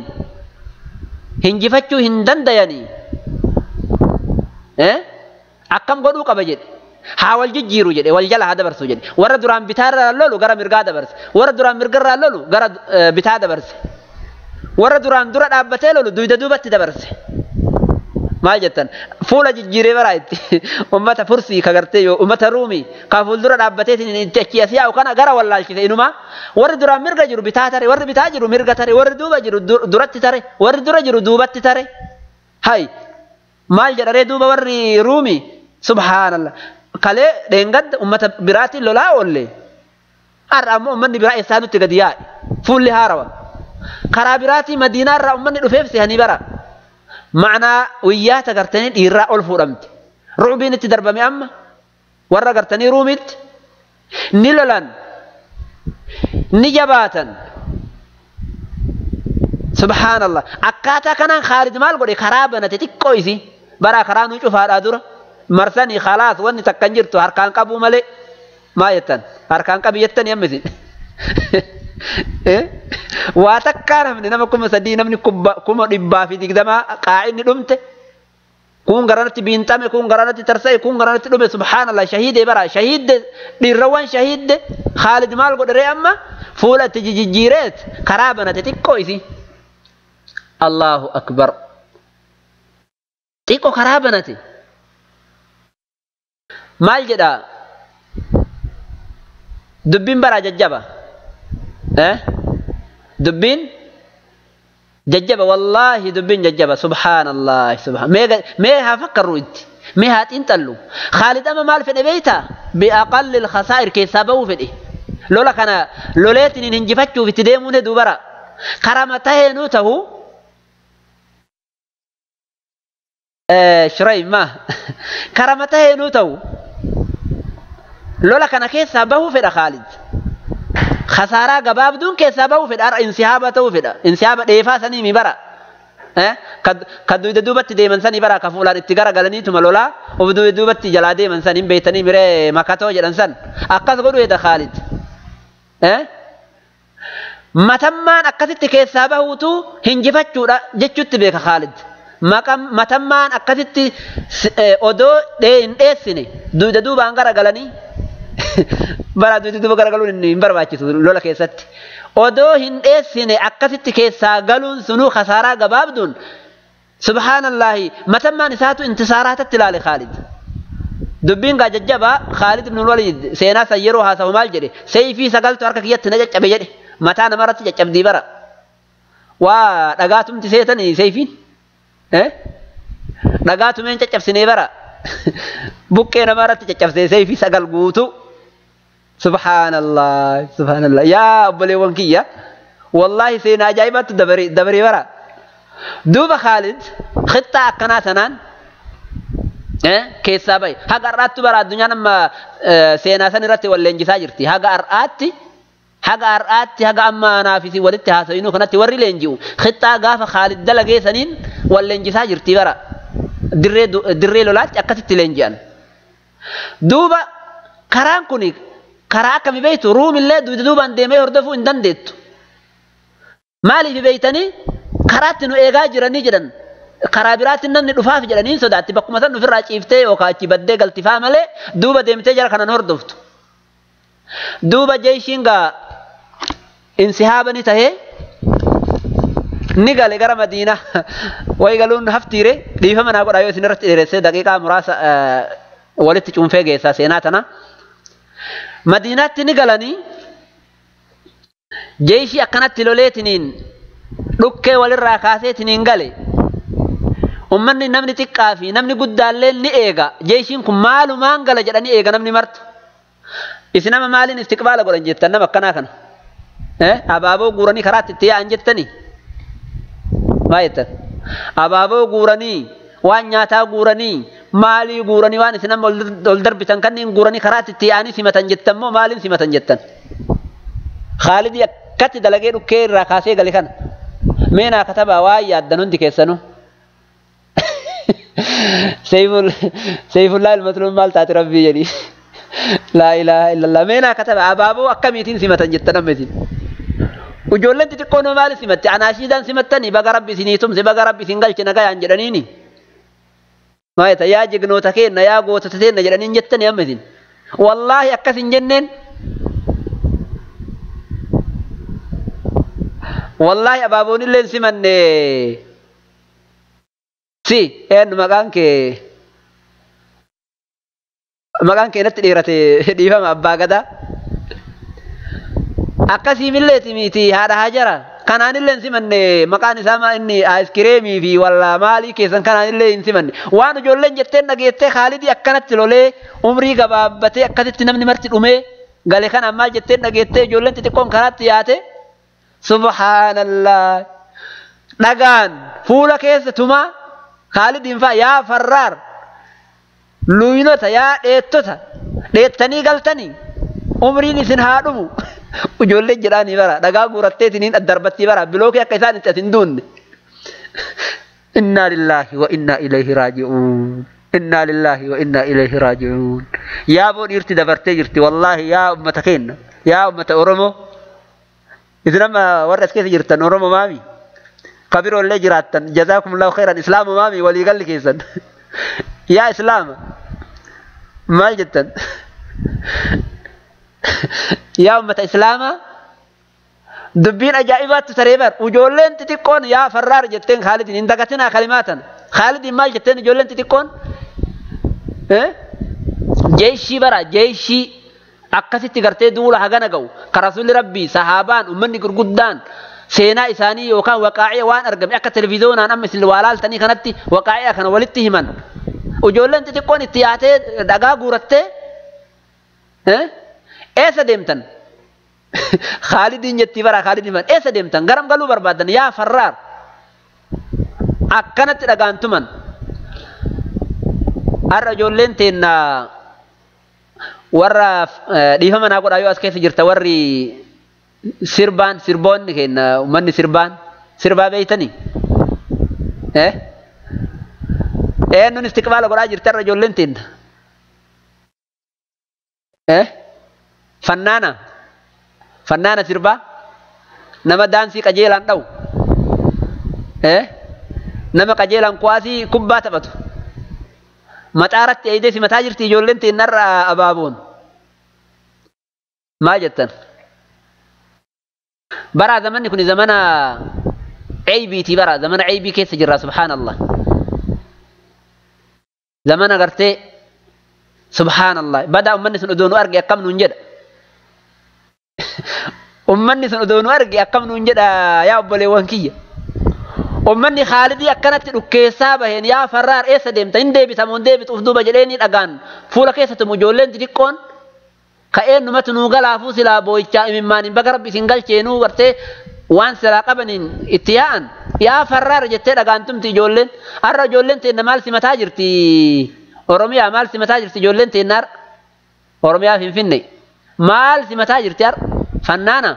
hinjifachuu hin dandayanii akkam godhuu qaba jedhe. Haa wal jijjiiru jedhe wal jala haa dabarsu jedhe. Warra duraan bitaarraa lolu gara mirgaa dabarse. Warra duraan mirgarraa lolu gara bitaa dabarse. Warra duraan dura dhaabbatee lolu duyda duubatti dabarse. Maal jettan fuula jijjiiree baraa itti ummata fursii ka gartee yoo ummata ruumii ka fuuldura dhaabbatee itti achi as yaa'u kana gara wallaalchise inuma warri duraan mirga jiru bitaa tare warri bitaa jiru mirga tare warri duuba jiru duratti tare warri dura jiru duubatti tare. Hay maal jedharee duuba warri ruumii subhaanallah kalee dheengadda ummata biraatiin lolaa oolle har'a ammoo ummanni biraa eessaa nutti gadi yaa'e fuulli haarawa karaa biraatii madiinaa irraa ummanni dhufeef sehanii bara. Ma'anaa wiyyaata gartanii dhiirraa ol fuudhamte. Ru'ubiin itti darbame amma warra gartanii ruumitti ni lolan ni jabaatan. Subhaanallah akkaataa kanaan Khaalid maal godhe karaa banate xiqqoo isii baraa karaa nu cufaadhaa dura marsanii khalaas wanni takka hin jirtu harkaan qabuu malee maa jettan harkaan qabi jettanii amma isin. Waa takkaa namni nama 3,000 namni 120,000 qaa'inni dhumte Kun garanatti biintame, kun garanatti tarsa'e, kun garanatti dhume. Subhaanallah, shahiide bara shahiidde, dhiirrawwan shahiidde. Khaalid maal godhe amma? Fuula itti jijjiireet karaa banate xiqqoo isi. Allahu akbar, xiqqoo karaa banate. Maal jedha dubbiin bara jajjaba, dubbiin jajjaba, wallaahi dubbiin jajjaba. Subhaanallah, subhaan. Mee haa fakkarru itti, mee haa xiinxallu. Khaalid amma maal fedhe beeyta? Biaqalli lkhasaa'ir keessaa bahuu fedhe. Lola kana loleetiin hin injifachuuf itti deemuun hedduu bara karama taheenuu tahu shirayma karama taheenuu tahu lola kana keessaa bahuu fedha Khaalid. Khasaaraa gabaabduun keessaa bahuu fedha. Har'a insihaaba ta'uu fedha. Insihaaba dheefaa sanii mi bara, ka duyda duubatti deeman sanii bara, ka fuulaan itti gara galaniituma lolaa of duyda duubatti jalaa deeman san hin beeytanii miree makatoo jedhan san akkas godhu hedha Khaalid. Matammaan akkasitti keessaa bahuutu hinjifachuudha jechuutti beeka Khaalid. Matammaan akkasitti odoo hin dheessine duyda duubaan gara galanii bara duyda duuba gara galuun hin barbaachisu lola keessatti. Odoo hin dheessine akkasitti keessaa galuun sunuu khasaaraa gabaabduun. Subhaanallahi, matammaan isaatu intisaaraatatti ilaale Khaalid. Dubbiin gaa jajjabaa. Khaalid ibn Walid seenaa san yeroo haasawu maal jedhe? Seeyfii sagaltu harka kiyyatti na caccabe jedhe. Mataa namarratti caccabdii bara. Waa dhagaatumti seetanii seeyfiin. Dhagaatumeen caccabsinee bara. Buqqee namarratti caccabsee seeyfii sagal guutuu. Subhaanallah, subhaanallah. Yaa obboleewwan kiyya, wallaahi seenaa ajaa'ibaatti dabaree bara. Duuba Khaalid xixxaa akkanaa sanaan keessaa bahe. Haga har'aatti bara addunyaan amma seenaa san irratti wal leenjisaa jirti. Haga har'aatti, haga har'aatti, haga amma anaaf isin walitti haasa'inuu kanatti warri leenji'u xixxaa gaafa Khaalid dalagee saniin wal leenjisaa jirti bara. Dirree lolaatti akkasitti leenji'an. Duuba karaan kun karaa akkami beeytu? Ruumillee duyda duubaan deemee hordofuu hin dandeettu. Maaliif beeytanii? Karaatti nu eegaa jiranii jedhan. Karaa biraatti namni dhufaaf jedhanii sodaatti bakkuma san ofirraa ciiftee yookaan achi baddee galtifaa malee duuba deemtee jara kanan hordoftu. Duuba jeeshiin gaa insihaaba ni tahee ni gale gara Madiinaa. Wayi galuun haftiire, dhiifama naa godhaa yoo isin irratti dheeressee, daqiiqaa muraasa walitti cuunfee geessaa seenaa tana. Madiinaatti ni galanii jeeshii akkanatti loleetiniin dhukkee walirraa kaaseetiniin gale. Ummanni namni xiqqaa fi namni guddaallee ni eega. Jeeshiin kun maalumaan gala jedhanii eega namni martu. Isin nama maaliin istiqbaala godhan jettan nama akkanaa kana? Abaaboo guuranii karaatti itti yaa'an jettanii? Maa jettan? Abaaboo guuranii, waan nyaataa guuranii, maalii guuranii, waan isin amma ol darbitan kanneen guuranii karaatti itti yaa'anii simatan jettan moo maaliin simatan jettan? Khaalidii akkatti dalagee dhukkee irraa kaasee gale kana. Mee naa katabaa waan yaaddan hundi keessanuu. Seeyfullaa ilmatuluun maal taate rabbii jedhi. Laa ilaaha illallah. Mee naa kataba abaaboo akkamiitiin simatan jettan amma isin? Ijoolleen xixiqqoon maali simatte? Anaashiidaan simattanii baga rabbi isinii tumse, baga rabbi isin galche nagayaan jedhaniini. Maa jetta? Yaa jignoota keenna, yaa gootota teenna jedhaniin jettanii amma isin? Wallaahi akkas hin jenneen. Wallaahi abaaboon illee hin simanne. Si eenyu maqaan kee? Maqaan kee natti dheerate, dhiifama, abbaa gadaa. Akkasiimilleeti miti haadha hajara. Kanaanillee hin simanne. Maqaan isaa maa inni aayiskireemii fi walla maalii keessan kanaanillee hin simanne. Waan ijoolleen jetteen dhageettee? Khaalidii akkanatti lolee umrii gabaabbatee akkasitti namni marti dhumee gale kanaan maal jetteen dhageettee ijoolleen xixiqqoon karaatti yaate? Subhaanallah. Dhagaan fuula keessa tumaa Khaalidiin faa, yaa farraar luynota, yaa dheettota, dheettanii galtanii umriin isin haa dhumu ijoolleen jedhaanii bara dhagaa guuratteetiniin darbattii bara bilookii akka isaan itti as hin duunne. Innaa lillaahi wa innaa ilayhi raaji'uun. Innaa lillaahi wa innaa ilayhi raaji'uun. Yaa boo dhiirti dabartee jirti wallaahi. Yaa ummata keenya, yaa ummata Oromoo. Isin amma warra as keessa jirtan Oromoo maami? Kabiroo illee jiraattan jazaakumullahu khairan, islaamu maami waliigalli keessan. Yaa Islaama maal jettan? Yaa ummata Islaamaa dubbiin ajaa'ibaatti taree bar ijoolleen xixiqqoon yaa Farraar jetteen Khaalidin hin dagatinaa kalimaatan Khaalidin maal jetteen ijoolleen xixiqqoon jeeshii bara jeeshii akkasitti gartee duula hagana ga'u ka rasuulli rabbii sahaabaan ummanni gurguddaan seenaa isaanii yookaan waqaa'ee waan argame akka televizyoonaan amma isin waa laaltanii kanatti waqaa'ee kana walitti himan ijoolleen xixiqqoon itti yaatee dhagaa guurattee eessa deemtan Khaalidin jetti bara Khaalidin man eessa deemtan garam galuu barbaadan yaa Farraar akkanatti dhagaan tuman har'a ijoolleen teenna warra dhiifama naa godhaa yoo as keessa jirta warri sirbaan sirboonni kenna uummanni sirbaan sirbaa beeytanii eenyuun istiqbaala godhaa jirti har'a ijoolleen teenna fannaana fannaana sirbaa nama daansii qajeelaan dha'u nama qajeelaan kuwaasii kubbaa taphatu maxaaratti eeydee si mataa jirti ijoolleen teenna har'a abaaboon maal jettan bara zamanni kun zamana ceybiiti bara zamana ceybii keessa jirra subhaanallah zamana gartee subhaanallah badaa ummanni sun odoo nu arge akkam nuun jedha ummanni sun odoo nu arge akkam nuun jedha yaa obboleewwan kiyya ummanni Khaalidii akkanatti dhukkeessaa baheen yaa Farraar eessa deemta hin deebitamu hin deebitu uf duuba jedheeni dhagaan fuula keessattumu ijoolleen xixiqqoon ka'een numatti nuu galaafuu silaa boo'ichaa imimmaaniin baga rabbi isin galcheenuu gartee waan silaa qabaniin itti yaa'an yaa Farraar jettee dhagaan tumti ijoolleen har'a ijoolleen teenna maal simataa jirti Oromiyaa maal simataa jirti ijoolleen teenna har'a Oromiyaa Finfinne maal simataa jirti har'a fannaana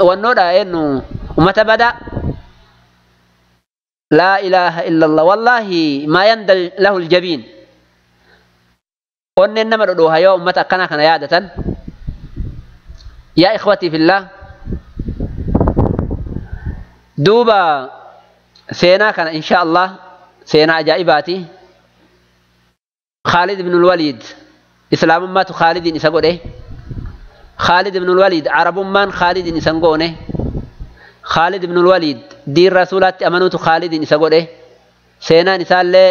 wannoodha eenyu ummata badaa laa ilaaha illallah wallaahi maa yandal lahu aljabiin onneen nama dhodhooha yoo ummata akkanaa kana yaadatan yaa ikhwatii fillah duuba seenaa kana insha Allah seenaa ajaa'ibaati Khaalid ibn al-Walid islaamummaatu Khaalidin isa godhe Khaalid ibn al-Walid arabummaan Khaalidin isan goone Khaalid ibn al-Walid diin rasuulaatti amanuutu Khaalidin isa godhe seenaan isaallee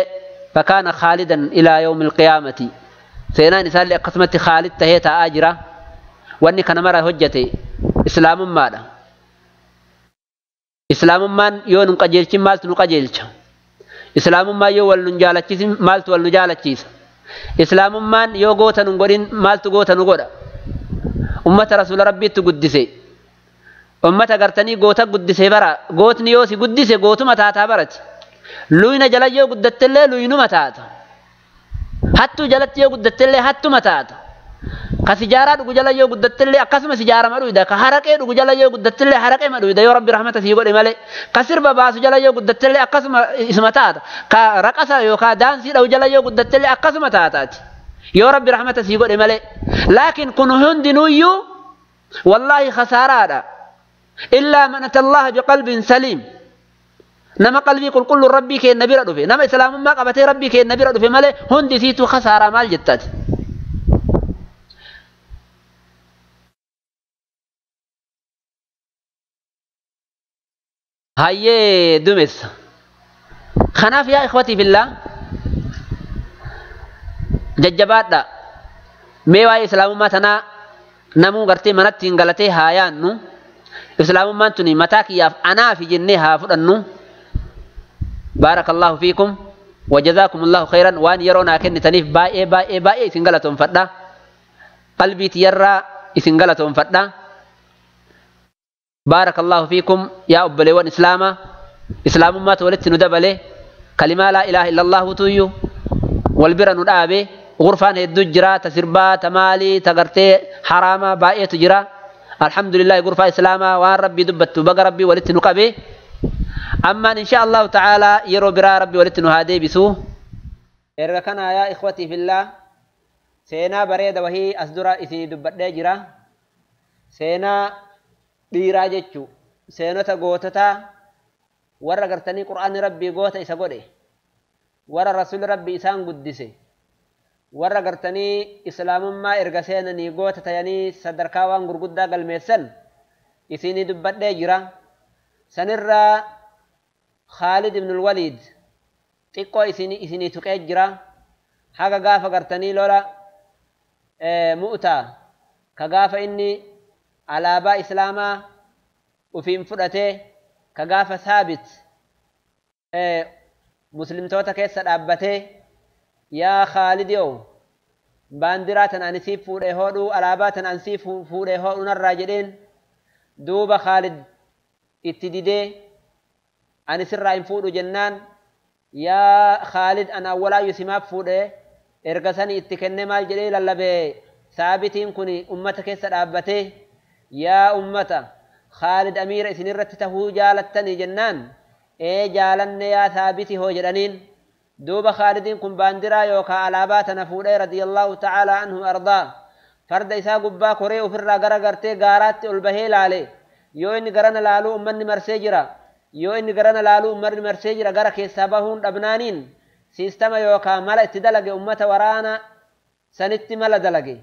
fakaana Khaalidan ilaa yawmi al-qiyaamati seenaan isaallee akkasumatti Khaalid tahee taa'aa jira wanni kana mara hojjete islaamummaadha islaamummaan yoo nun qajeelchin maaltu nu qajeelcha islaamummaan yoo wal nun jaalachiisin maaltu wal nu jaalachiisa islaamummaan yoo goota nun godhin maaltu goota nu godha ummata rasuula rabbiitti guddise ummata gartanii goota guddise bara gootni yoo si guddise gootuma taataa barati luyna jala yoo guddattellee luynuma taata hattuu jalatti yoo guddattellee hattuma taata ka sijaaraa dhugu jala yoo guddattellee akkasuma sijaara ma dhuyda ka haraqee dhugu jala yoo guddattellee haraqee ma dhuyda yoo rabbi rahmata sii godhe malee ka sirba baasu jala yoo guddattellee akkasuma isuma taata ka raqasa yookaan daansii dha'u jala yoo guddattellee akkasuma taataati yoo rabbi rahmata sii godhe malee laakiin kun hundinuuyyuu wallaahi khasaaraadha illaa man ata allaha biqalbin saliim nama qalbii qulqulluun rabbii keenna bira dhufe nama islaamummaa qabatee rabbii keenna bira dhufe malee hundi isiitu khasaaraa maal jettaati hayyee dumessa kanaaf yaa ikhwatii fillah jajjabaadha mee waa'ee islaamummaa tanaa namuu gartee manatti hin galatee haa yaannu islaamummaan tuni mataa kiyyaaf anaafi jennee haa fudhannu baarakallahu fiikum وجزاكم الله خيرا وان يرونا كنتنيف باي باي باي isin galatoonfadha qalbii tiyyarraa isin galatoonfadha baarakallahu fiikum yaa obboleewwan islaamaa islaamummaatu walitti nu dabale kalimaa laa ilaaha illallahu tuyyu wal bira nu dhaabe gurfaan hedduu jira ta sirbaa ta maalii ta gartee haraamaa baay'eetu jira alhamdulillahi gurfaa islaamaa waan rabbii dubbattu baga rabbii walitti nu qabe ammaan insha allahu ta'aalaa yeroo biraa rabbi walitti nu haa deebisu erga kana yaa ikhwatii fillah seenaa bareeda wahii as dura isinii dubbadhee jira seenaa dhiiraa jechuu seenota goototaa warra gartanii qur'aanni rabbii goota isa godhe Warra rasuulli rabbi isaan guddise, warra gartanii islaamummaa erga seenanii goota tayanii sadarkaa waan gurguddaa galmeessan isinii dubbadhee jira. Sanirraa Khaalid ibnul Waliid xiqqoo isinii tuqee jira. Haga gaafa gartanii lola Mu'taa ka gaafa inni alaabaa islaamaa ufiin fudhatee, ka gaafa Saabit muslimtoota keessa dhaabbatee, yaa Khaalid yoo baandiraa tan ani siif fuudhee hodhuu, alaabaa tan ani siif fuudhee hodhuu narraa jedheen. Duuba Khaalid itti didee, ani sirraa hin fuudhu jennaan, yaa Khaalid ana awwalaayyuu simaaf fuudhee erga sani itti kenne. Maal jedhee lallabee Saabitiin kun ummata keessa dhaabbatee? Yaa ummata, Khaalid amiira isinirratti tahuu jaalattanii jennaan, ee jaalanne yaa Saabiti hoo jedhaniin. Duuba Khaalidiin kun baandiraa yookaa alaabaa tana fuudhee, radiyallahu ta'aalaa anhu ardaa, farda isaa gubbaa koree ofirraa gara gartee gaaraatti ol bahee laale. Yoo inni garana laaluu ummanni marsee jira, yoo inni garana laaluu ummanni marsee jira. Gara keessaa bahuun dhabnaaniin siistama yookaa mala itti dalage, ummata waraana sanitti mala dalage.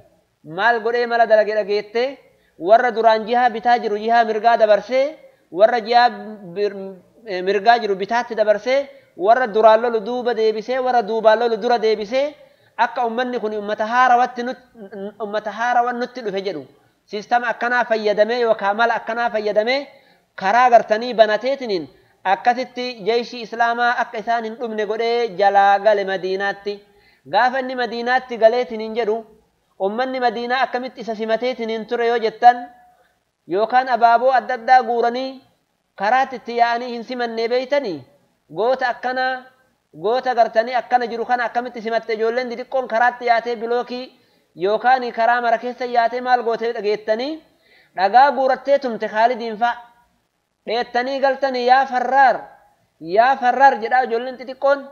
Maal godhee mala dalage dhageette? Warra duraan jihaa bitaa jiru jihaa mirgaa dabarsee, warra jihaa mirgaa jiru bitaatti dabarsee, warra duraan lolu duuba deebisee, warra duubaan lolu dura deebisee, akka ummanni kun ummata haarawatti, ummata haarawan nutti dhufe jedhu siistama akkanaa fayyadamee yookaan mala akkanaa fayyadamee karaa gartanii banateetiniin akkasitti jeeshii islaamaa akka isaan hin dhumne godhee jalaa gale Madiinaatti. Gaafa inni Madiinaatti galeetiniin jedhu ummanni Madiinaa akkamitti isa simateetiniin ture yoo jettan, yookaan abaaboo adda addaa guuranii karaatti itti yaa'anii hin simannee beeytanii? Goota akkanaa, goota gartanii akkana jiru kana akkamitti simatte? Ijoolleen xixiqqoon karaatti yaatee, bilookii yookaan karaa mara keessa yaatee maal gootee dhageettanii? Dhagaa guurattee tumte Khaalidiin fa'a. Dheettanii galtanii, yaa Farraar, yaa Farraar jedhaa ijoolleen xixiqqoon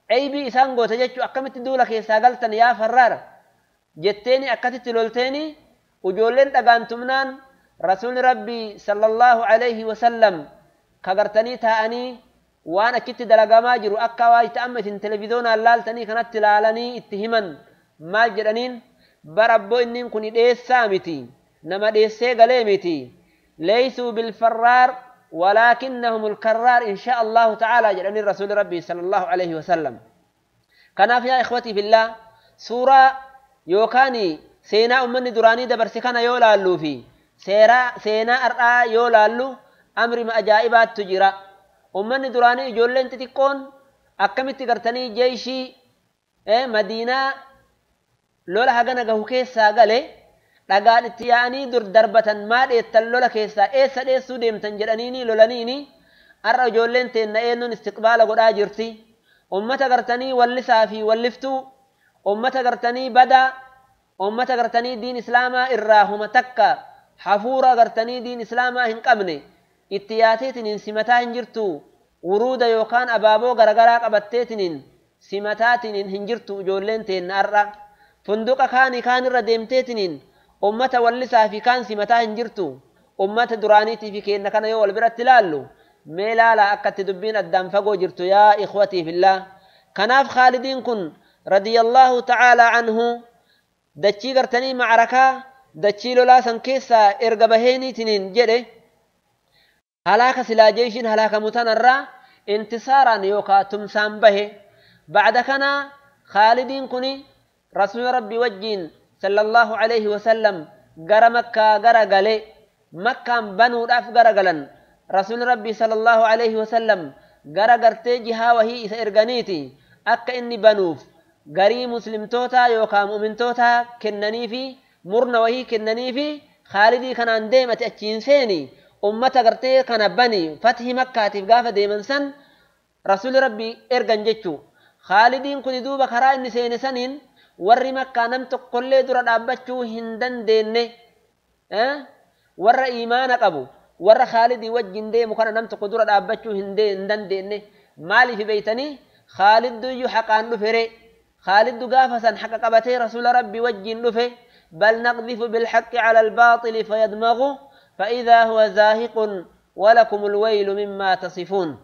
eybii isaan goote jechuu. Akkamitti duula keessaa galtan yaa Farraar jetteeni akkasitti lolteeni. Ijoolleen dhagaan tumnaan rasuulli rabbii sallallahu alayhi wasallam ka gartanii taa'anii waan achitti dalagamaa jiru akka waayita amma isin televizoonaan laaltanii kanatti laalanii itti himan. Maal jedhaniin? Bara abboo innin kun dheessaa miti, nama dheessee galee miti. Leeysuu bilfarraar walaakinnahum alkarraar insha allahu ta'aalaa jedhaniin rasuulli rabbii sallallahu alayhi wasallam. Kanaaf yaa ikhwatii fillah, suuraa yookaan seenaa ummanni duraanii dabarse kana yoo laalluu fi seenaa har'aa yoo laallu amrima ajaa'ibaattu jira. Ummanni duraanii ijoolleen xixiqqoon akkamitti gartanii jeeshii Madiinaa lola hagana gahu keessaa gale dhagaan itti yaa'anii dur darbatan, maa dheettan lola keessaa, eessa dheessuu deemtan jedhaniini lolaniini? Har'a ijoolleen teenna eenyuun istiqbaala godhaa jirti? Ummata gartanii wallisaa fi walliftuu, ummata gartanii badaa, ummata gartanii diin islaamaa irraa huma takka hafuura gartanii diin islaamaa hin qabne itti yaateetiniin simataa hin jirtu. Wuruuda yookaan abaaboo garagaraa qabatteetiniin simataatiniin hin jirtu. Ijoolleen teenna har'a funduqa kaanii kaanirra deemteetiniin ummata wallisaa fi kaan simataa hin jirtu. Ummata duraaniitii fi keenna kana yoo wal biratti ilaallu, mee laalaa akkatti dubbiin addaan fagoo jirtu yaa ikhwatii fillah. Kanaaf Khaalidiin kun radiyallahu ta'aalaa anhu dachii gartanii macrakaa, dachii lolaa san keessaa erga baheeniitiniin jedhe, halaaka silaa jeeshiin halaakamu tanarraa intisaaraan yookaa tumsaan bahe. Bacda kana Khaalidiin kun rasuula rabbii wajjiin sallallahu alayhi wasallam gara Makkaa gara gale. Makkaan banuudhaaf gara galan. Rasuulli rabbii sallallahu alayhi wasallam gara gartee jihaa wahii isa erganiiti akka inni banuuf garii muslimtoota yookaan mu'mintoota kennaniifi, murna wahii kennaniifi, Khaalidii kanaan deemate achiin seeni, ummata gartee kana bani. Fathi Makkaatiif gaafa deeman san rasuulli rabbii ergan jechuu. Khaalidiin kun duuba karaa inni seene saniin warri Makkaa nam tokkollee dura dhaabbachuu hin dandeenye. Warra imaana qabu, warra Khaalidii wajjin deemu kana nam tokko dura dhaabbachuu hin dandeenye. Maaliif beeytanii? Khaalidduyyuu haqaan dhufere. Khaaliddu gaafa san haqa qabatee rasuula rabbii wajjin dhufe. بل نقذف بالحق على الباطل فيدمغه فإذا هو زاهق ولكم الويل مما تصفون.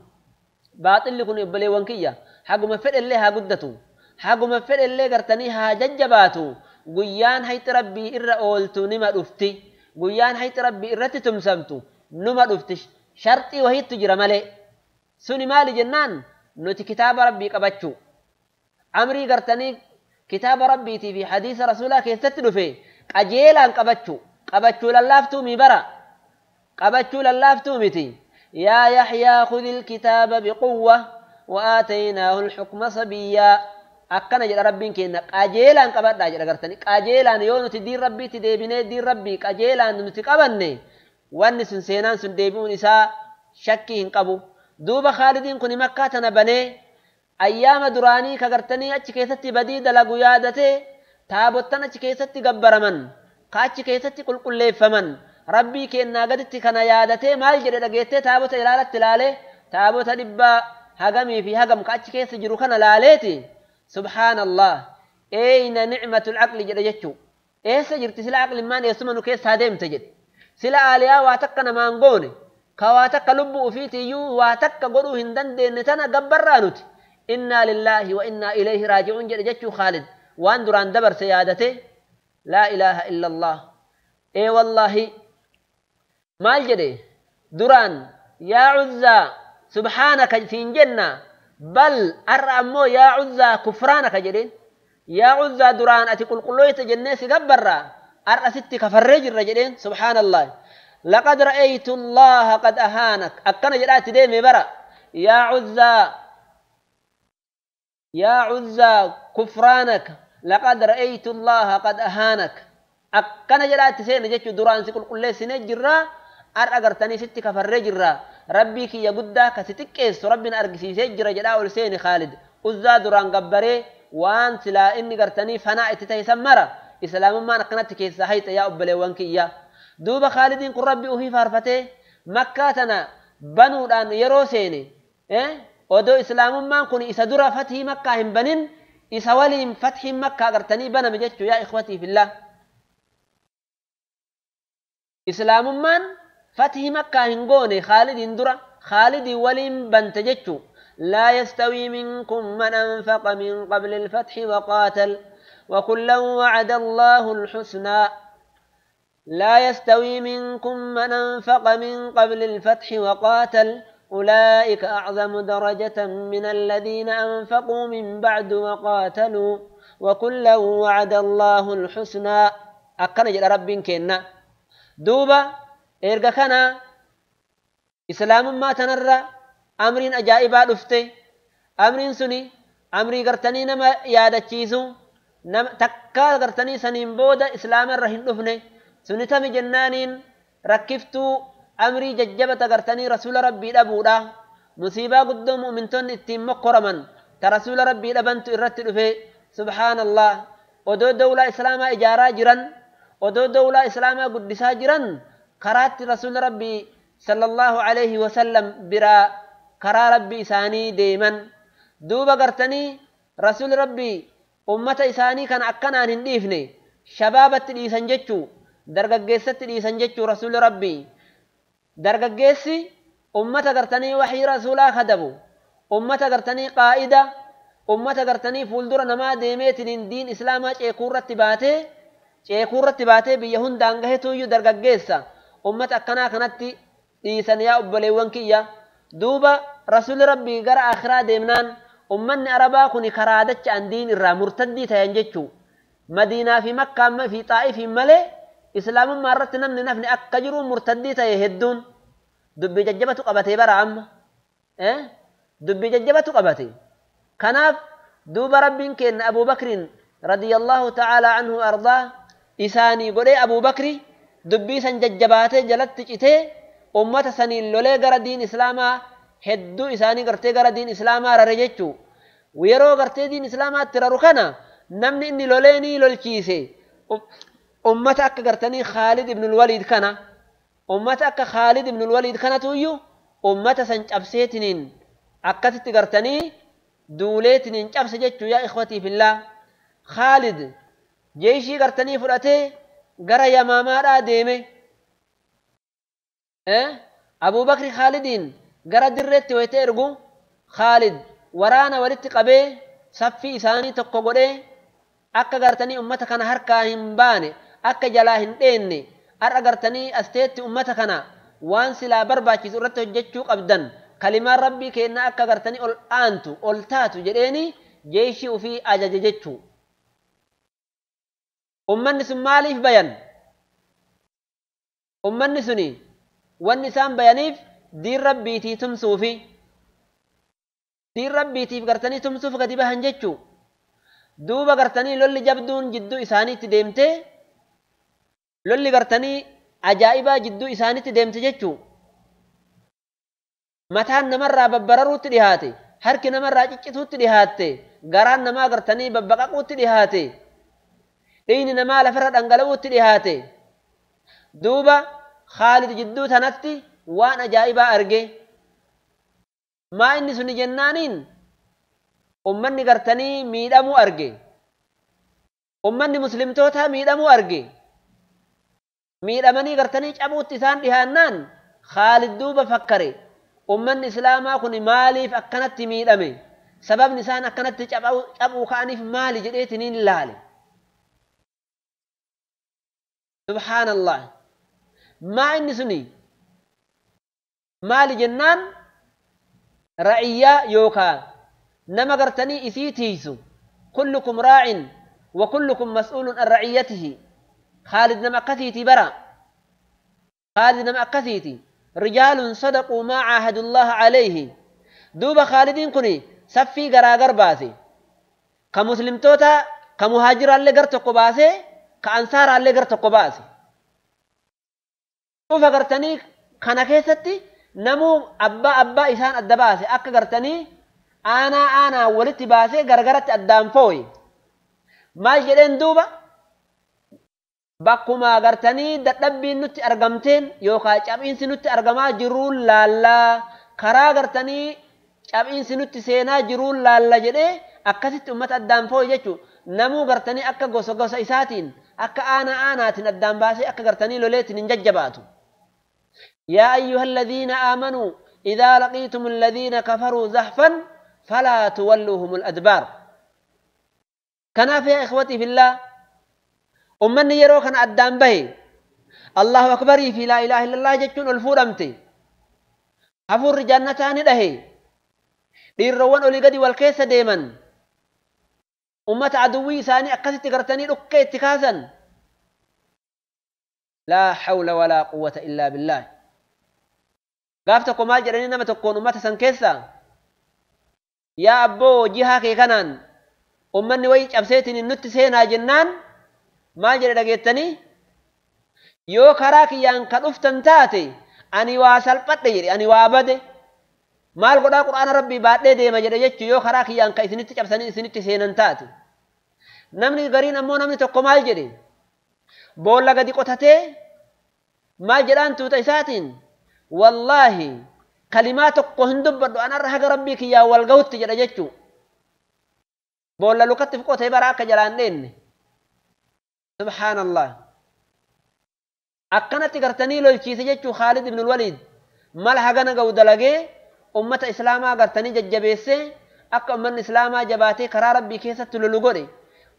باطل كن يبلي وانكية Haguma fedhellee haa guddatu. Haguma fedhellee gartanii haa jajjabaatu. Guyyaan hayti rabbii irra ooltu nima dhufti. Guyyaan hayti rabbii irratti tumsamtu numa dhufti. Sharxii wahiittu jira malee. Suni maali jennaan nuti kitaaba rabbii qabachuu. Amrii gartanii kitaaba rabbiitii fi hadiisa rasuulaa keessatti dhufe qajeelaan qabachuu. Qabachuu lallaaftuu mi bara. Qabachuu lallaaftuu miti. Yaa Yaxyaa khudhil kitaaba biquwwa وآتيناه الحكم صبيا. akkana jedha rabbiin keenya qajeelaan qabadhaa jedha gartanii qajeelaan yoo nuti diin rabbiitti deebinee diin rabbii qajeelaan nuti qabanne wanni sun seenaan sun deebi'uun isaa shakkii hin qabu. Duuba Khaalidiin kun makkaa tana banee ayyaama duraanii ka gartanii achi keessatti badii dalagu yaadatee taabottan achi keessatti gabbaraman ka achi keessatti qulqulleeffaman rabbii kennaa gaditti kana yaadatee maal jedhe dhageettee taabota ilaalatti ilaalee taabota dhibbaa hagamii fi hagam ka achi keessa jiru kana laaleeti. Subhaanallah, eyna nicmatul aqli jedhe jechuu. Eessa jirti sila aqlimmaan eessuma nu keessaa deemte jedhe. Sila aaliyaa waa takka namaan goone ka waa takka lubbuu ufiitiyyuu waa takka godhuu hin dandeenye tana gabbarraa nuti. Innaa lillaahi wa innaa ilayhi raaji'uun jedhe jechuu Khaalid waan duraan dabarse yaadate. Laa ilaaha illa Allah. Ee wallaahi maal jedhe duraan yaa Uzzaa subhaanaka siin jenna. Bal arra ammoo yaa Uzzaa kufraanaka jedheen. Yaa Uzzaa duraan ati qulqulloyte jennee si gabbarraa arra sitti kafarree jirra jedheen. Subhaanallah. Laqad ra'aytu Allaha qad ahaanak. Akkana jedhaatti deeme bara. Yaa Uzzaa, yaa Uzzaa kufraanaka laqad ra'aytu Allaha qad ahaanak. Akkana jedhaatti seene jechuu duraan si qulqulleessinee jirraa arra gartanii sitti kafarree jirraa. Rabbii kiyya guddaa kasi xiqqeessu rabbiin argisiisee jira jedhaa ol seeni Khaalid. Uzzaa duraan gabbaree waan silaa inni gartanii fanaa itti ta'e san mara islaamummaan akkanatti keessaa hayxe yaa obboleewwan kiyya. Duuba Khaalidiin kun rabbi ofii faarfatee makkaa tana banuudhaan yeroo seene odoo islaamummaan kun isa dura fathii makkaa hin banin isa waliin fathiin makkaa gartanii baname jechuu yaa ikhwatii fillah. Islaamummaan fathii makkaa hin goone Khaalidiin dura Khaalidii waliin bante jechuu. لا يستوي منكم من أنفق من قبل الفتح وقاتل وكلا وعد الله الحسنى. لا يستوي منكم من أنفق من قبل الفتح وقاتل أولئك أعظم درجة من الذين أنفقوا من بعد وقاتلوا وكلا وعد الله الحسنى. أكن جل رب كنا دوبا إرجع كنا إسلام ما تنرى أمرين أجائبا دفته. أمرين سني أمري قرتني نما يادتشيسو نما تكا قرتني سنين بودا إسلام الرهن دفنه سني تمي جنانين ركفتو أمري ججبة قرتني رسول ربي الأبودا مصيبة قدوم مؤمنتون التيم مقرما ترسول ربي الأبنت إرت دفه. سبحان الله. ودو دولة إسلاما إجارة جران ودو دولة إسلاما قدسا جران قرات رسول ربي صلى الله عليه وسلم برا كرا ربي إساني ديما. دوبا قرتني رسول ربي أمة إساني كان أكنا هنديفني شبابة الإسان جتشو درقاقيسة الإسان جتشو رسول ربي درقاقيسي أمة قرتني وحي رسولا خدبو أمة قرتني قائدة أمة قرتني فولدر نما ديميت دين إسلاما ceekuu irratti baatee biyya hundaan gahetuyyuu dargaggeessa ummata akkanaa kanatti dhiisan yaa obboleewwan kiyya. Duuba rasuulli rabbii gara akhiraa deemnaan ummanni arabaa kun karaa dacha'an diin irraa murtaddii ta'an jechuu. Madiinaa fi makkaa fi xaa'ifiin malee islaamummaa irratti namni nafni akka jiru murtaddii ta'e hedduun dubbii jajjabatu qabatee bara amma dubbii jajjabatu qabate. Kanaaf duuba rabbiin kenna Abuu Bakriin radiyallahu ta'ala anhu ardaa isaanii godhee Abuu Bakri dubbii san jajjabaatee jalatti citee ummata saniin lolee gara diin islaamaa hedduu isaanii gartee gara diin islaamaa rare jechuu. Yeroo gartee diin islaamaatti raru kana namni inni lolee ni lolchiise ummata akka gartanii Khaalid ibn Waliid kana ummata akka Khaalid ibn Waliid kanatuyyuu ummata san cabseetiniin akkasitti gartanii duuleetiniin cabse jechuu yaa ikhwatii fillah. Khaalid jeeshii gartanii fudhatee gara Yamaamaadhaa deeme. Abuu Bakri Khaalidiin gara dirreetti wayitee ergu Khaalid waraana walitti qabee saffii isaanii tokko godhee akka gartanii ummata kana harkaa hin baane akka jalaa hin dheenne har'a gartanii asteetti ummata kana waan silaa barbaachisu irratti hojjechuu qabdan kalimaan rabbii keenna akka gartanii ol aantu ol taatu jedheeni jeeshii ufii ajaje jechuu. Ummanni sun maaliif bayan? Ummanni suni wanni isaan bayaniif diin rabbiitii tumsuufi diin rabbiitiif gartanii tumsuuf gadi bahan jechuu. Duuba gartanii lolli jabduun jidduu isaaniitti deemte lolli gartanii ajaa'ibaa jidduu isaaniitti deemte jechuu. Mataan namarraa babbararuutti dhihaate, harki namarraa ciccituutti dhihaatte, garaan namaa gartanii babbaqaquutti dhihaate, dhiigni namaa lafarra dhangala'uutti dhihaate. Duuba Khaalid jidduu tanatti waan ajaa'ibaa arge. Maa inni suni jennaaniin ummanni gartanii miidhamuu arge. Ummanni muslimtootaa miidhamuu arge. Miidhamanii gartanii cabuutti isaan dhihaannaan Khaalid duuba fakkare. Ummanni islaamaa kun maaliif akkanatti miidhame? Sababni isaan akkanatti cabuu ka'aniif maali jedheetiniin laale. Subhaanallah. Maa inni suni maali jennaan ra'iyyaa yookaa nama gartanii isii tiisu kullukum raa'in wa kullukum mas'uulun an ra'iyyatihi. Khaalid nama akkasiiti bara. Khaalid nama akkasiiti. Rijaalun sadaquu maa caahadullaha calayhi. Duuba Khaalidiin kun saffii garaagar baase. Ka muslimtoota ka muhaajiraallee gar tokko baase ka ansaaraallee gar tokko baase. Dhufa gartanii kana keessatti namuu abbaa abbaa isaan adda baase akka gartanii aanaa aanaa walitti baasee gargaratti addaan fooye. Maal jedheen duuba? Bakkuma gartanii dadhabbiin nutti argamteen yookaan cab'iinsi nutti argamaa jiruun laallaa karaa gartanii cab'iinsi nutti seenaa jiruun laalla jedhee akkasitti uummata addaan fooye jechuudha. Namuu gartanii akka gosa gosa isaatiin akka aanaa aanaatiin addaan baasee akka gartanii loleetiin hin jajjabaatu. Yaa ayyuha alladhiina aamanuu idhaa laqiitum alladhiina kafaruu zahfan falaa tuwalluuhumul adbaar. Kanaaf yaa ikhwatii fillah ummanni yeroo kana addaan bahe Allahu akbarii fi laa ilaaha illallah jechuun ol fuudhamte. Hafuurri jannataa ni dhahe. Dhiirroowwan olii gadi wal keessa deeman. Ummata aduwwii isaanii akkasitti gartanii dhukkee itti kaasan. Laa hawla walaa quwwata illaa billaah. Gaaf tokko maal jedhanii nama tokkoon ummata san keessa yaa abboo jihaa kee kanaan ummanni wayii cabseetiin nutti seenaa jennaan maal jedhe dhageettanii yoo karaa kiyyaan ka dhuftan taate ani waa salphadhe jedhe ani waa bade maal godhaa qur'aana rabbii baadhee deema jedhe jechuu yoo karaa kiyyaan ka isinitti cabsanii isinitti seenan taate. Namni gariin ammoo namni tokko maal jedhe boolla gadi qotatee maal jedhaan tuuta isaatiin wallaahi kalimaa tokko hin dubbadhu anarra haga rabbii kiyyaan wal gahutti jedha jechuu. Boolla lukatti qotee bara akka jalaan dheenne. Subhaanallah. Akkanatti gartanii lolchiise jechuu Khaalid ibn Waliid mala hagana ga'u dalagee ummata islaamaa gartanii jajjabeessee akka ummanni islaamaa jabaatee karaa rabbii keessatti lolu godhe.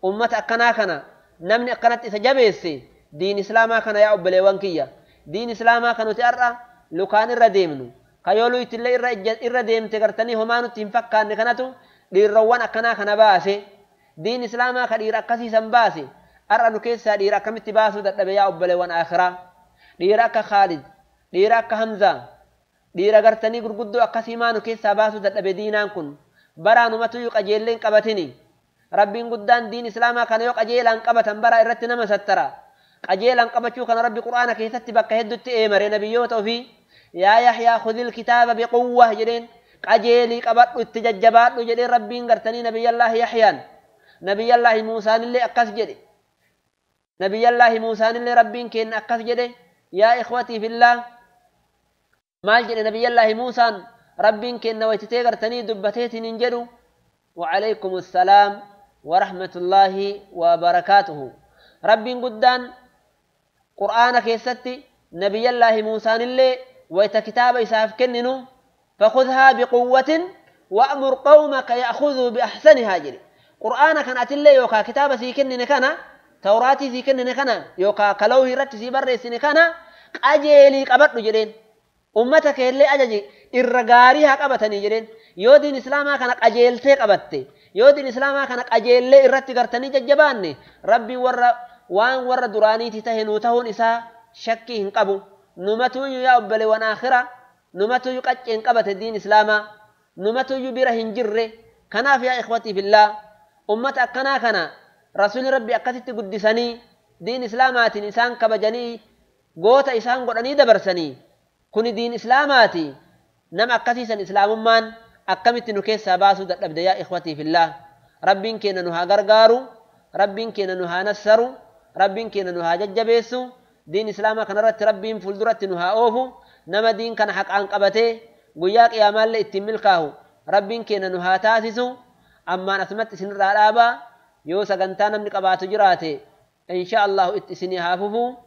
Ummata akkanaa kana namni akkanatti isa jabeesse diin islaamaa kana yaa obboleewwan kiyya diin islaamaa kan nuti har'a lukaan irra deemnu kayooluu ittillee irra deemte gartanii homaa nutti hin fakkaanne kanatu dhiirroowwan akkanaa kana baase diin islaamaa ka dhiira akkasiisan baase har'a nu keessaa dhiira akkamitti baasuu dadhabe yaa obboleewwan akhiraa dhiira akka Khaalid dhiira akka Hamzaa dhiira gartanii gurguddoo akkasii maa nu keessaa baasuu dadhabe diinaan kun baraanumatuyyuu qajeellee hin qabatini. Rabbiin guddaan diin islaamaa kana yoo qajeelaan qabatan bara irratti nama sattara. Qajeelaan qabachuu kana rabbi qur'aana keessatti bakka hedduutti eemare nabiyyoota ofii yaa Yaxyaa khudhil kitaaba biquwwa jedheen qajeelii qabadhu itti jajjabaadhu jedheen rabbiin gartanii nabiyyallaahi Yaxyaan nabiyyallaahi Muusaanillee akkas jedhe nabiyyallaahi Muusaanillee rabbiin kenna akkas jedhe yaa ikhwatii fillah maal jedhe nabiyyallaahi Muusaan rabbiin kenna waytitee gartanii dubbateetiin hin jedhu وعليكم السلام ورحمة الله وبركاته. ربي قدان قرآن كيستي نبي الله موسى اللي ويتا كتاب إساف كننو فخذها بقوة Wa'mur qawmaka ya'khudhuu bi'ahsanihaa jedhe. Qur'aana kan atillee yookaa kitaaba sii kennine kana, tawraatii sii kennine kana, yookaa kalawhii irratti sii barreessine kana qajeelii qabadhu jedheen. Ummata keellee ajaji irra gaarii haa qabatanii jedheen. Yoo diin islaamaa kana qajeeltee qabatte, yoo diin islaamaa kana qajeellee irratti gartanii jajjabaanne, rabbiin warra waan warra duraaniiti tahe nuu tahuun isaa shakkii hin qabu. Numatuyyuu yaa obboleewwan aakhira, numatuyyuu qacceen qabate diin islaamaa, numatuyyuu bira hin jirre. Kanaaf yaa ikhwatii fillaa, ummata akkanaa kana rasuulli rabbi akkasitti guddisanii diin islaamaatiin isaan kabajanii goota isaan godhanii dabarsanii, kuni diin islaamaati. Nama akkasiisan islaamummaan akkamitti nu keessaa baasuu dadhabde yaa ikhwatii fillaa? Rabbiin keenya nu haa gargaaru, rabbiin keenya nu haa nassaru, rabbiin keenya nu haa jajjabeessu. Diin islaamaa kanarratti rabbiin fuulduratti nu haa oofu. Nama diin kana haqaan qabatee guyyaa qiyaamaallee ittiin milkaahu rabbiin keenya nu haa taasisu. Ammaan asumatti isinirraa dhaabaa. Yoo sagantaa namni qabaatu jiraate insha allahu itti isinii haa fufu.